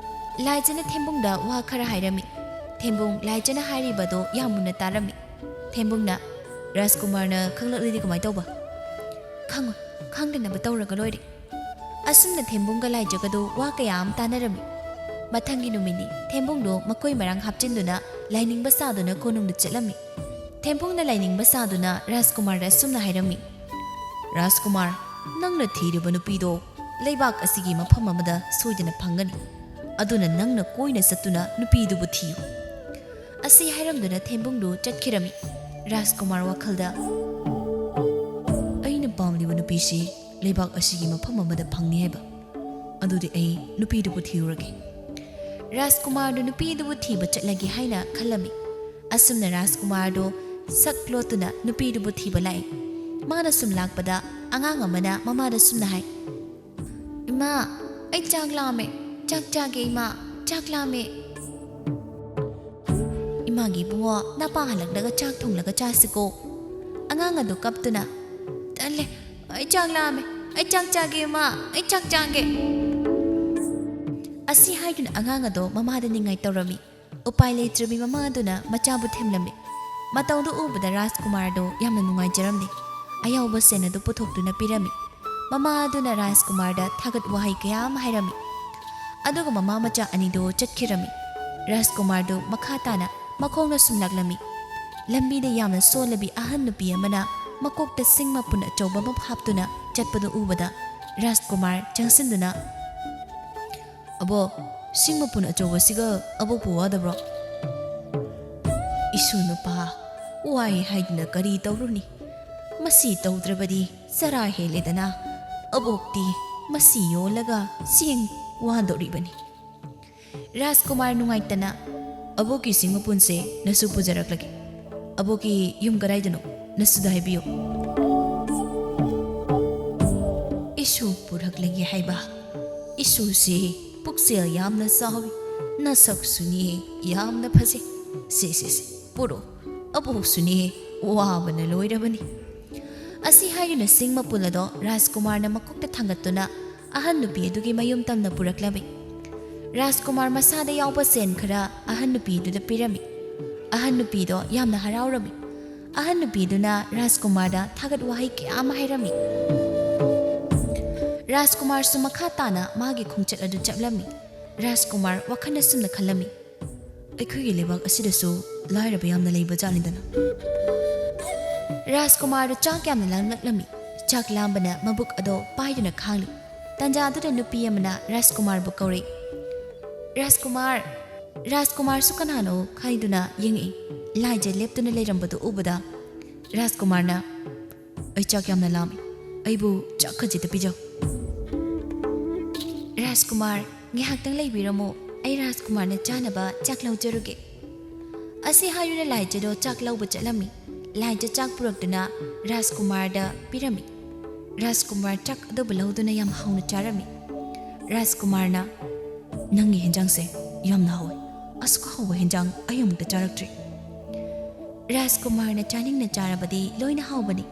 ꯂꯥꯏꯖꯅ ꯊꯦꯝꯕꯨꯡꯗ ꯋꯥ ꯈꯔ ꯍꯥꯏꯔꯝꯃꯤ꯫ ꯊꯦꯝꯕꯨꯡ ꯂꯥꯏꯖꯅ ꯍꯥꯏꯔꯤꯕꯗꯣ ꯌꯥꯝ ꯃꯨꯟꯅ ꯇꯥꯔꯝꯃꯤ꯫ ꯊꯦꯝꯕꯨꯡꯅ, "ꯔꯥꯖꯀꯨꯃꯥꯔꯅ ꯈꯪꯂꯛꯂꯗꯤ ꯀꯃꯥꯏꯅ ꯇꯧꯕ?" "ꯈꯪꯉꯣꯏ, ꯈꯪꯗꯅꯕ ꯇꯧꯔꯒ ꯂꯣꯏꯔꯦ꯫" ꯑꯁꯨꯝꯅ ꯊꯦꯝꯕꯨꯡꯒ ꯂꯥꯏꯖꯒꯗꯨ ꯋꯥ ꯀꯌꯥ ꯑꯃ ꯇꯥꯅꯔꯝꯃꯤ꯫ ꯃꯊꯪꯒꯤ ꯅꯨꯃꯤꯠꯅꯤ꯫ ꯊꯦꯝꯕꯨꯡꯗꯨ ꯃꯈꯣꯏ ꯃꯔꯥꯡ ꯍꯥꯞꯆꯤꯟꯗꯨꯅ ꯂꯥꯏꯅꯤꯡꯕ ꯁꯥꯗꯨꯅ ꯀꯣꯅꯨꯡꯗ ꯆꯠꯂꯝꯃꯤ꯫ ꯊꯦꯝꯕꯨꯡꯅ ꯂꯥꯏꯅꯤꯡꯕ ꯁꯥꯗꯨꯅ ꯔꯥꯖꯀꯨꯃꯥꯔꯗ ꯑꯁꯨꯝꯅ ꯍꯥꯏꯔꯝꯃꯤ, "ꯔꯥꯖꯀꯨꯃꯥꯔ, ꯅꯪꯅ ꯊꯤꯔꯤꯕ ꯅꯨꯄꯤꯗꯣ ꯂꯩꯕꯥꯛ ꯑꯁꯤꯒꯤ ꯃꯐꯝ ꯑꯃꯗ ꯁꯣꯏꯗꯅ ꯐꯪꯒꯅꯤ꯫ ꯑꯗꯨꯅ ꯅꯪꯅ ꯀꯣꯏꯅ ꯆꯠꯇꯨꯅ ꯅꯨꯄꯤꯗꯨꯕꯨ ꯊꯤꯌꯨ꯫" ꯑꯁꯤ ꯍꯥꯏꯔꯝꯗꯨꯅ ꯊꯦꯝꯕꯨꯡꯗꯨ ꯆꯠꯈꯤꯔꯝꯃꯤ꯫ ꯔꯥꯖꯀꯨꯃꯥꯔ ꯋꯥꯈꯜꯗ, "ꯑꯩꯅ ꯄꯥꯝꯂꯤꯕ ꯅꯨꯄꯤꯁꯤ ꯂꯩꯕꯥꯛ ꯑꯁꯤꯒꯤ ꯃꯐꯝ ꯑꯃꯗ ꯐꯪꯅꯤ ꯍꯥꯏꯕ꯫ ꯑꯗꯨꯗꯤ ꯑꯩ ꯅꯨꯄꯤꯗꯨꯕꯨ ꯊꯤꯔꯨꯔꯒꯦ꯫" ꯔꯥꯖꯀꯨꯃꯥꯔꯗꯨ ꯅꯨꯄꯤꯗꯨꯕꯨ ꯊꯤꯕ ꯆꯠꯂꯒꯦ ꯍꯥꯏꯅ ꯈꯜꯂꯝꯃꯤ꯫ ꯑꯁꯨꯝꯅ ꯔꯥꯖꯀꯨꯃꯥꯔꯗꯨ ꯁꯛ ꯂꯣꯠꯇꯨꯅ ꯅꯨꯄꯤꯗꯨꯕꯨ ꯊꯤꯕ ꯂꯥꯛꯏ꯫ ꯃꯥꯅ ꯁꯨꯝ ꯂꯥꯛꯄꯗ ꯑꯉꯥꯡ ꯑꯃꯅ ꯃꯃꯥꯗ ꯁꯨꯝꯅ ꯍꯥꯏ, "ꯏꯃꯥ, ꯑꯩ ꯆꯥꯛ ꯂꯥꯝꯃꯦ꯫ ꯆꯥꯛ ꯆꯥꯒꯦ ꯏꯃꯥ, ꯆꯥꯛ ꯂꯥꯝꯃꯦ꯫" "ꯏꯃꯥꯒꯤ ꯏꯕꯨꯡꯉꯣ, ꯅꯄꯥ ꯍꯜꯂꯛꯂꯒ ꯆꯥꯛ ꯊꯣꯡꯂꯒ ꯆꯥꯁꯤꯀꯣ꯫" ꯑꯉꯥꯡ ꯑꯗꯨ ꯀꯞꯇꯨꯅ, "ꯇꯜꯂꯦ, ꯑꯩ ꯆꯥꯛ ꯂꯥꯝꯃꯦ꯫ ꯑꯩ ꯆꯥꯛ ꯆꯥꯒꯦ ꯏꯃꯥ, ꯑꯩ ꯆꯥꯛ ꯆꯥꯒꯦ꯫" ꯑꯁꯤ ꯍꯥꯏꯗꯨꯅ ꯑꯉꯥꯡ ꯑꯗꯣ ꯃꯃꯥꯗ ꯅꯤꯡꯉꯥꯏ ꯇꯧꯔꯝꯃꯤ꯫ ꯎꯄꯥꯏ ꯂꯩꯇ꯭ꯔꯕꯤ ꯃꯃꯥ ꯑꯗꯨꯅ ꯃꯆꯥꯕꯨ ꯊꯦꯝꯂꯝꯃꯤ꯫ ꯃꯇꯧꯗꯨ ꯎꯕꯗ ꯔꯥꯖꯀꯨꯃꯥꯔꯗꯨ ꯌꯥꯝꯅ ꯅꯨꯡꯉꯥꯏꯖꯔꯝꯗꯦ꯫ ꯑꯌꯥꯎꯕ ꯁꯦꯟ ꯑꯗꯨ ꯄꯨꯊꯣꯛꯇꯨꯅ ꯄꯤꯔꯝꯃꯤ꯫ ꯃꯃꯥ ꯑꯗꯨꯅ ꯔꯥꯖꯀꯨꯃꯥꯔꯗ ꯊꯥꯒꯠ ꯋꯥꯍꯩ ꯀꯌꯥ ꯑꯃ ꯍꯥꯏꯔꯝꯃꯤ꯫ ꯑꯗꯨꯒ ꯃꯃꯥ ꯃꯆꯥ ꯑꯅꯤꯗꯨ ꯆꯠꯈꯤꯔꯝꯃꯤ꯫ ꯔꯥꯖꯀꯨꯃꯥꯔꯗꯨ ꯃꯈꯥ ꯇꯥꯅ ꯃꯈꯣꯡꯅ ꯁꯨꯝ ꯂꯥꯛꯂꯝꯃꯤ꯫ ꯂꯝꯕꯤꯗ ꯌꯥꯝꯅ ꯁꯣꯜꯂꯕꯤ ꯑꯍꯟ ꯅꯨꯄꯤ ꯑꯃꯅ ꯃꯀꯣꯛꯇ ꯁꯤꯡ ꯃꯄꯨꯟ ꯑꯆꯧꯕ ꯑꯃ ꯍꯥꯞꯇꯨꯅ ꯆꯠꯄꯗꯨ ꯎꯕꯗ ꯔꯥꯖꯀꯨꯃꯥꯔ ꯆꯪꯁꯤꯟꯗꯨꯅ, "ꯑꯕꯣꯛ, ꯁꯤꯡ ꯃꯄꯨꯟ ꯑꯆꯧꯕꯁꯤꯒ ꯑꯕꯣꯛꯄꯨ ꯋꯥꯗꯕ꯭ꯔꯣ?" "ꯏꯁꯨ ꯅꯨꯄꯥ, ꯋꯥꯏ ꯍꯥꯏꯗꯨꯅ ꯀꯔꯤ ꯇꯧꯔꯨꯅꯤ? ꯃꯁꯤ ꯇꯧꯗ꯭ꯔꯕꯗꯤ ꯆꯔꯥ ꯍꯦꯜꯂꯦꯗꯅ꯫ ꯑꯕꯣꯛꯇꯤ ꯃꯁꯤ ꯌꯣꯜꯂꯒ ꯆꯦꯡ ꯋꯥꯟꯗꯧꯔꯤꯕꯅꯤ꯫" ꯔꯥꯖꯀꯨꯃꯥꯔ ꯅꯨꯡꯉꯥꯏꯇꯅ, "ꯑꯕꯣꯛꯀꯤ ꯁꯤꯡ ꯃꯄꯨꯟꯁꯦ ꯅꯁꯨ ꯄꯨꯖꯔꯛꯂꯒꯦ꯫ ꯑꯕꯣꯛꯀꯤ ꯌꯨꯝ ꯀꯗꯥꯏꯗꯅꯣ? ꯅꯁꯨꯗ ꯍꯥꯏꯕꯤꯌꯨ꯫" "ꯏꯁꯨ ꯄꯨꯔꯛꯂꯒꯦ ꯍꯥꯏꯕ? ꯏꯁꯨꯁꯤ ꯄꯨꯛꯆꯦꯜ ꯌꯥꯝꯅ ꯆꯥꯎꯏ, ꯅꯁꯛꯁꯨꯅꯤ ꯌꯥꯝꯅ ꯐꯖꯩ꯫ ꯁꯦ, ꯁꯦ, ꯁꯦ, ꯄꯨꯔꯛꯑꯣ, ꯑꯕꯣꯛꯁꯨꯅꯤ ꯋꯥꯕꯅ ꯂꯣꯏꯔꯕꯅꯤ꯫" ꯑꯁꯤ ꯍꯥꯏꯗꯨꯅ ꯁꯤꯡ ꯃꯄꯨꯟ ꯑꯗꯣ ꯔꯥꯖꯀꯨꯃꯥꯔꯅ ꯃꯀꯣꯛꯇ ꯊꯥꯡꯒꯠꯇꯨꯅ ꯑꯍꯟ ꯅꯨꯄꯤ ꯑꯗꯨꯒꯤ ꯃꯌꯨꯝ ꯇꯝꯅ ꯄꯨꯔꯛꯂꯝꯃꯤ꯫ ꯔꯥꯖꯀꯨꯃꯥꯔ ꯃꯁꯥꯗ ꯌꯥꯎꯕ ꯁꯦꯟ ꯈꯔ ꯑꯍꯟ ꯅꯨꯄꯤ ꯑꯗꯨꯗ ꯄꯤꯔꯝꯃꯤ꯫ ꯑꯍꯟ ꯅꯨꯄꯤꯗꯣ ꯌꯥꯝꯅ ꯍꯔꯥꯎꯔꯝꯃꯤ꯫ ꯑꯍꯟ ꯅꯨꯄꯤꯗꯨꯅ ꯔꯥꯖꯀꯨꯃꯥꯔꯗ ꯊꯥꯒꯠ ꯋꯥꯍꯩ ꯀꯌꯥ ꯑꯃ ꯍꯥꯏꯔꯝꯃꯤ꯫ ꯔꯥꯖꯀꯨꯃꯥꯔꯁꯨ ꯃꯈꯥ ꯇꯥꯅ ꯃꯥꯒꯤ ꯈꯣꯡꯆꯠ ꯑꯗꯨ ꯆꯠꯂꯝꯃꯤ꯫ ꯔꯥꯖꯀꯨꯃꯥꯔ ꯋꯥꯈꯜ ꯑꯁꯨꯝꯅ ꯈꯜꯂꯝꯃꯤ, "ꯑꯩꯈꯣꯏꯒꯤ ꯂꯩꯕꯥꯛ ꯑꯁꯤꯗꯁꯨ ꯂꯥꯏꯔꯕ ꯌꯥꯝꯅ ꯂꯩꯕ ꯖꯥꯠꯅꯤꯗꯅ꯫" ꯔꯥꯖꯀꯨꯃꯥꯔꯗꯨ ꯆꯥꯛ ꯌꯥꯝꯅ ꯂꯥꯝꯂꯛꯂꯝꯃꯤ꯫ ꯆꯥꯛ ꯂꯥꯝꯕꯅ ꯃꯕꯨꯛ ꯑꯗꯣ ꯄꯥꯏꯗꯨꯅ ꯈꯥꯡꯂꯤ꯫ ꯇꯥꯟꯖꯥꯗꯨꯗ ꯅꯨꯄꯤ ꯑꯃꯅ ꯔꯥꯖꯀꯨꯃꯥꯔꯕꯨ ꯀꯧꯔꯛꯏ꯫ "ꯔꯥꯖꯀꯨꯃꯥꯔ, ꯔꯥꯖꯀꯨꯃꯥꯔꯁꯨ ꯀꯅꯥꯅꯣ ꯈꯪꯗꯨꯅ ꯌꯦꯡꯉꯛꯏ꯫ ꯂꯥꯏꯖ ꯂꯦꯞꯇꯨꯅ ꯂꯩꯔꯝꯕꯗꯨ ꯎꯕꯗ ꯔꯥꯖꯀꯨꯃꯥꯔꯅ, "ꯑꯩ ꯆꯥꯛ ꯌꯥꯝꯅ ꯂꯥꯝꯃꯤ, ꯑꯩꯕꯨ ꯆꯥꯛ ꯈꯖꯤꯛꯇ ꯄꯤꯖꯧ"꯫ "ꯔꯥꯖꯀꯨꯃꯥꯔ, ꯉꯥꯏꯍꯥꯛꯇꯪ ꯂꯩꯕꯤꯔꯝꯃꯨ, ꯑꯩ ꯔꯥꯖꯀꯨꯃꯥꯔꯅ ꯆꯥꯅꯕ ꯆꯥꯛ ꯂꯧꯖꯔꯨꯒꯦ"꯫ ꯑꯁꯤ ꯍꯥꯏꯗꯨꯅ ꯂꯥꯏꯖꯗꯣ ꯆꯥꯛ ꯂꯧꯕ ꯆꯠꯂꯝꯃꯤ꯫ ꯂꯥꯏꯖ ꯆꯥꯛ ꯄꯨꯔꯛꯇꯨꯅ ꯔꯥꯖꯀꯨꯃꯥꯔꯗ ꯄꯤꯔꯝꯃꯤ꯫ ꯔꯥꯖꯀꯨꯃꯥꯔ ꯆꯥꯛ ꯑꯗꯨꯕꯨ ꯂꯧꯗꯨꯅ ꯌꯥꯝ ꯍꯥꯎꯅ ꯆꯥꯔꯝꯃꯤ꯫ ꯔꯥꯖꯀꯨꯃꯥꯔꯅ, "ꯅꯪꯒꯤ ꯍꯦꯟꯖꯥꯡꯁꯦ ꯌꯥꯝꯅ ꯍꯥꯎꯋꯦ꯫ ꯑꯁꯨꯛ ꯍꯥꯎꯕ ꯍꯦꯟꯖꯥꯡ ꯑꯩ ꯑꯃꯨꯛꯇ ꯆꯥꯔꯛꯇ꯭ꯔꯤ"꯫ ꯔꯥꯖꯀꯨꯃꯥꯔꯅ ꯆꯥꯅꯤꯡꯅ ꯆꯥꯔꯕꯗꯤ ꯂꯣꯏꯅ ꯍꯥꯎꯕꯅꯤ꯫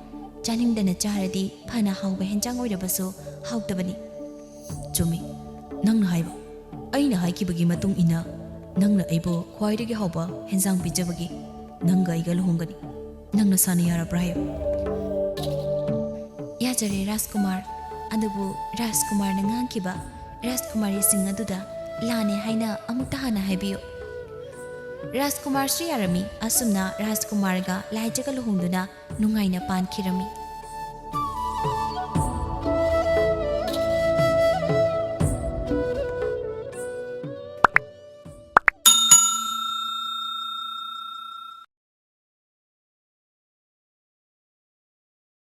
ꯆꯥꯅꯤꯡꯗꯅ ꯆꯥꯔꯗꯤ ꯐꯅ ꯍꯥꯎꯕ ꯍꯦꯟꯖꯥꯡ ꯑꯣꯏꯔꯕꯁꯨ ꯍꯥꯎꯇꯕꯅꯤ꯫ "ꯆꯨꯝꯃꯤ ꯅꯪꯅ ꯍꯥꯏꯕ꯫ ꯑꯩꯅ ꯍꯥꯏꯈꯤꯕꯒꯤ ꯃꯇꯨꯡ ꯏꯟꯅ ꯅꯪꯅ ꯑꯩꯕꯨ ꯈ꯭ꯋꯥꯏꯗꯒꯤ ꯍꯥꯎꯕ ꯍꯦꯟꯖꯥꯡ ꯄꯤꯖꯕꯒꯤ ꯅꯪꯒ ꯑꯩꯒ ꯂꯨꯍꯣꯡꯒꯅꯤ꯫ ꯅꯪ ꯅꯁꯥꯅ ꯌꯥꯔꯕ꯭ꯔꯥ ꯍꯥꯏꯌꯨ"꯫ "ꯌꯥꯖꯔꯦ ꯔꯥꯖꯀꯨꯃꯥꯔ꯫ ꯑꯗꯨꯕꯨ ꯔꯥꯖꯀꯨꯃꯥꯔꯅ ꯉꯥꯡꯈꯤꯕ ꯔꯥꯖꯀꯨꯃꯥꯔꯤꯁꯤꯡ ꯑꯗꯨꯗ ꯂꯥꯟꯅꯦ ꯍꯥꯏꯅ ꯑꯃꯨꯛꯇ ꯍꯥꯟꯅ ꯍꯥꯏꯕꯤꯌꯨ"꯫ ꯔꯥꯖꯀꯨꯃꯥꯔꯁꯨ ꯌꯥꯔꯝꯃꯤ꯫ ꯑꯁꯨꯝꯅ ꯔꯥꯖꯀꯨꯃꯥꯔꯒ ꯂꯥꯏꯖꯒ ꯂꯨꯍꯣꯡꯗꯨꯅ ꯅꯨꯡꯉꯥꯏꯅ ꯄꯥꯟꯈꯤꯔꯝꯃꯤ꯫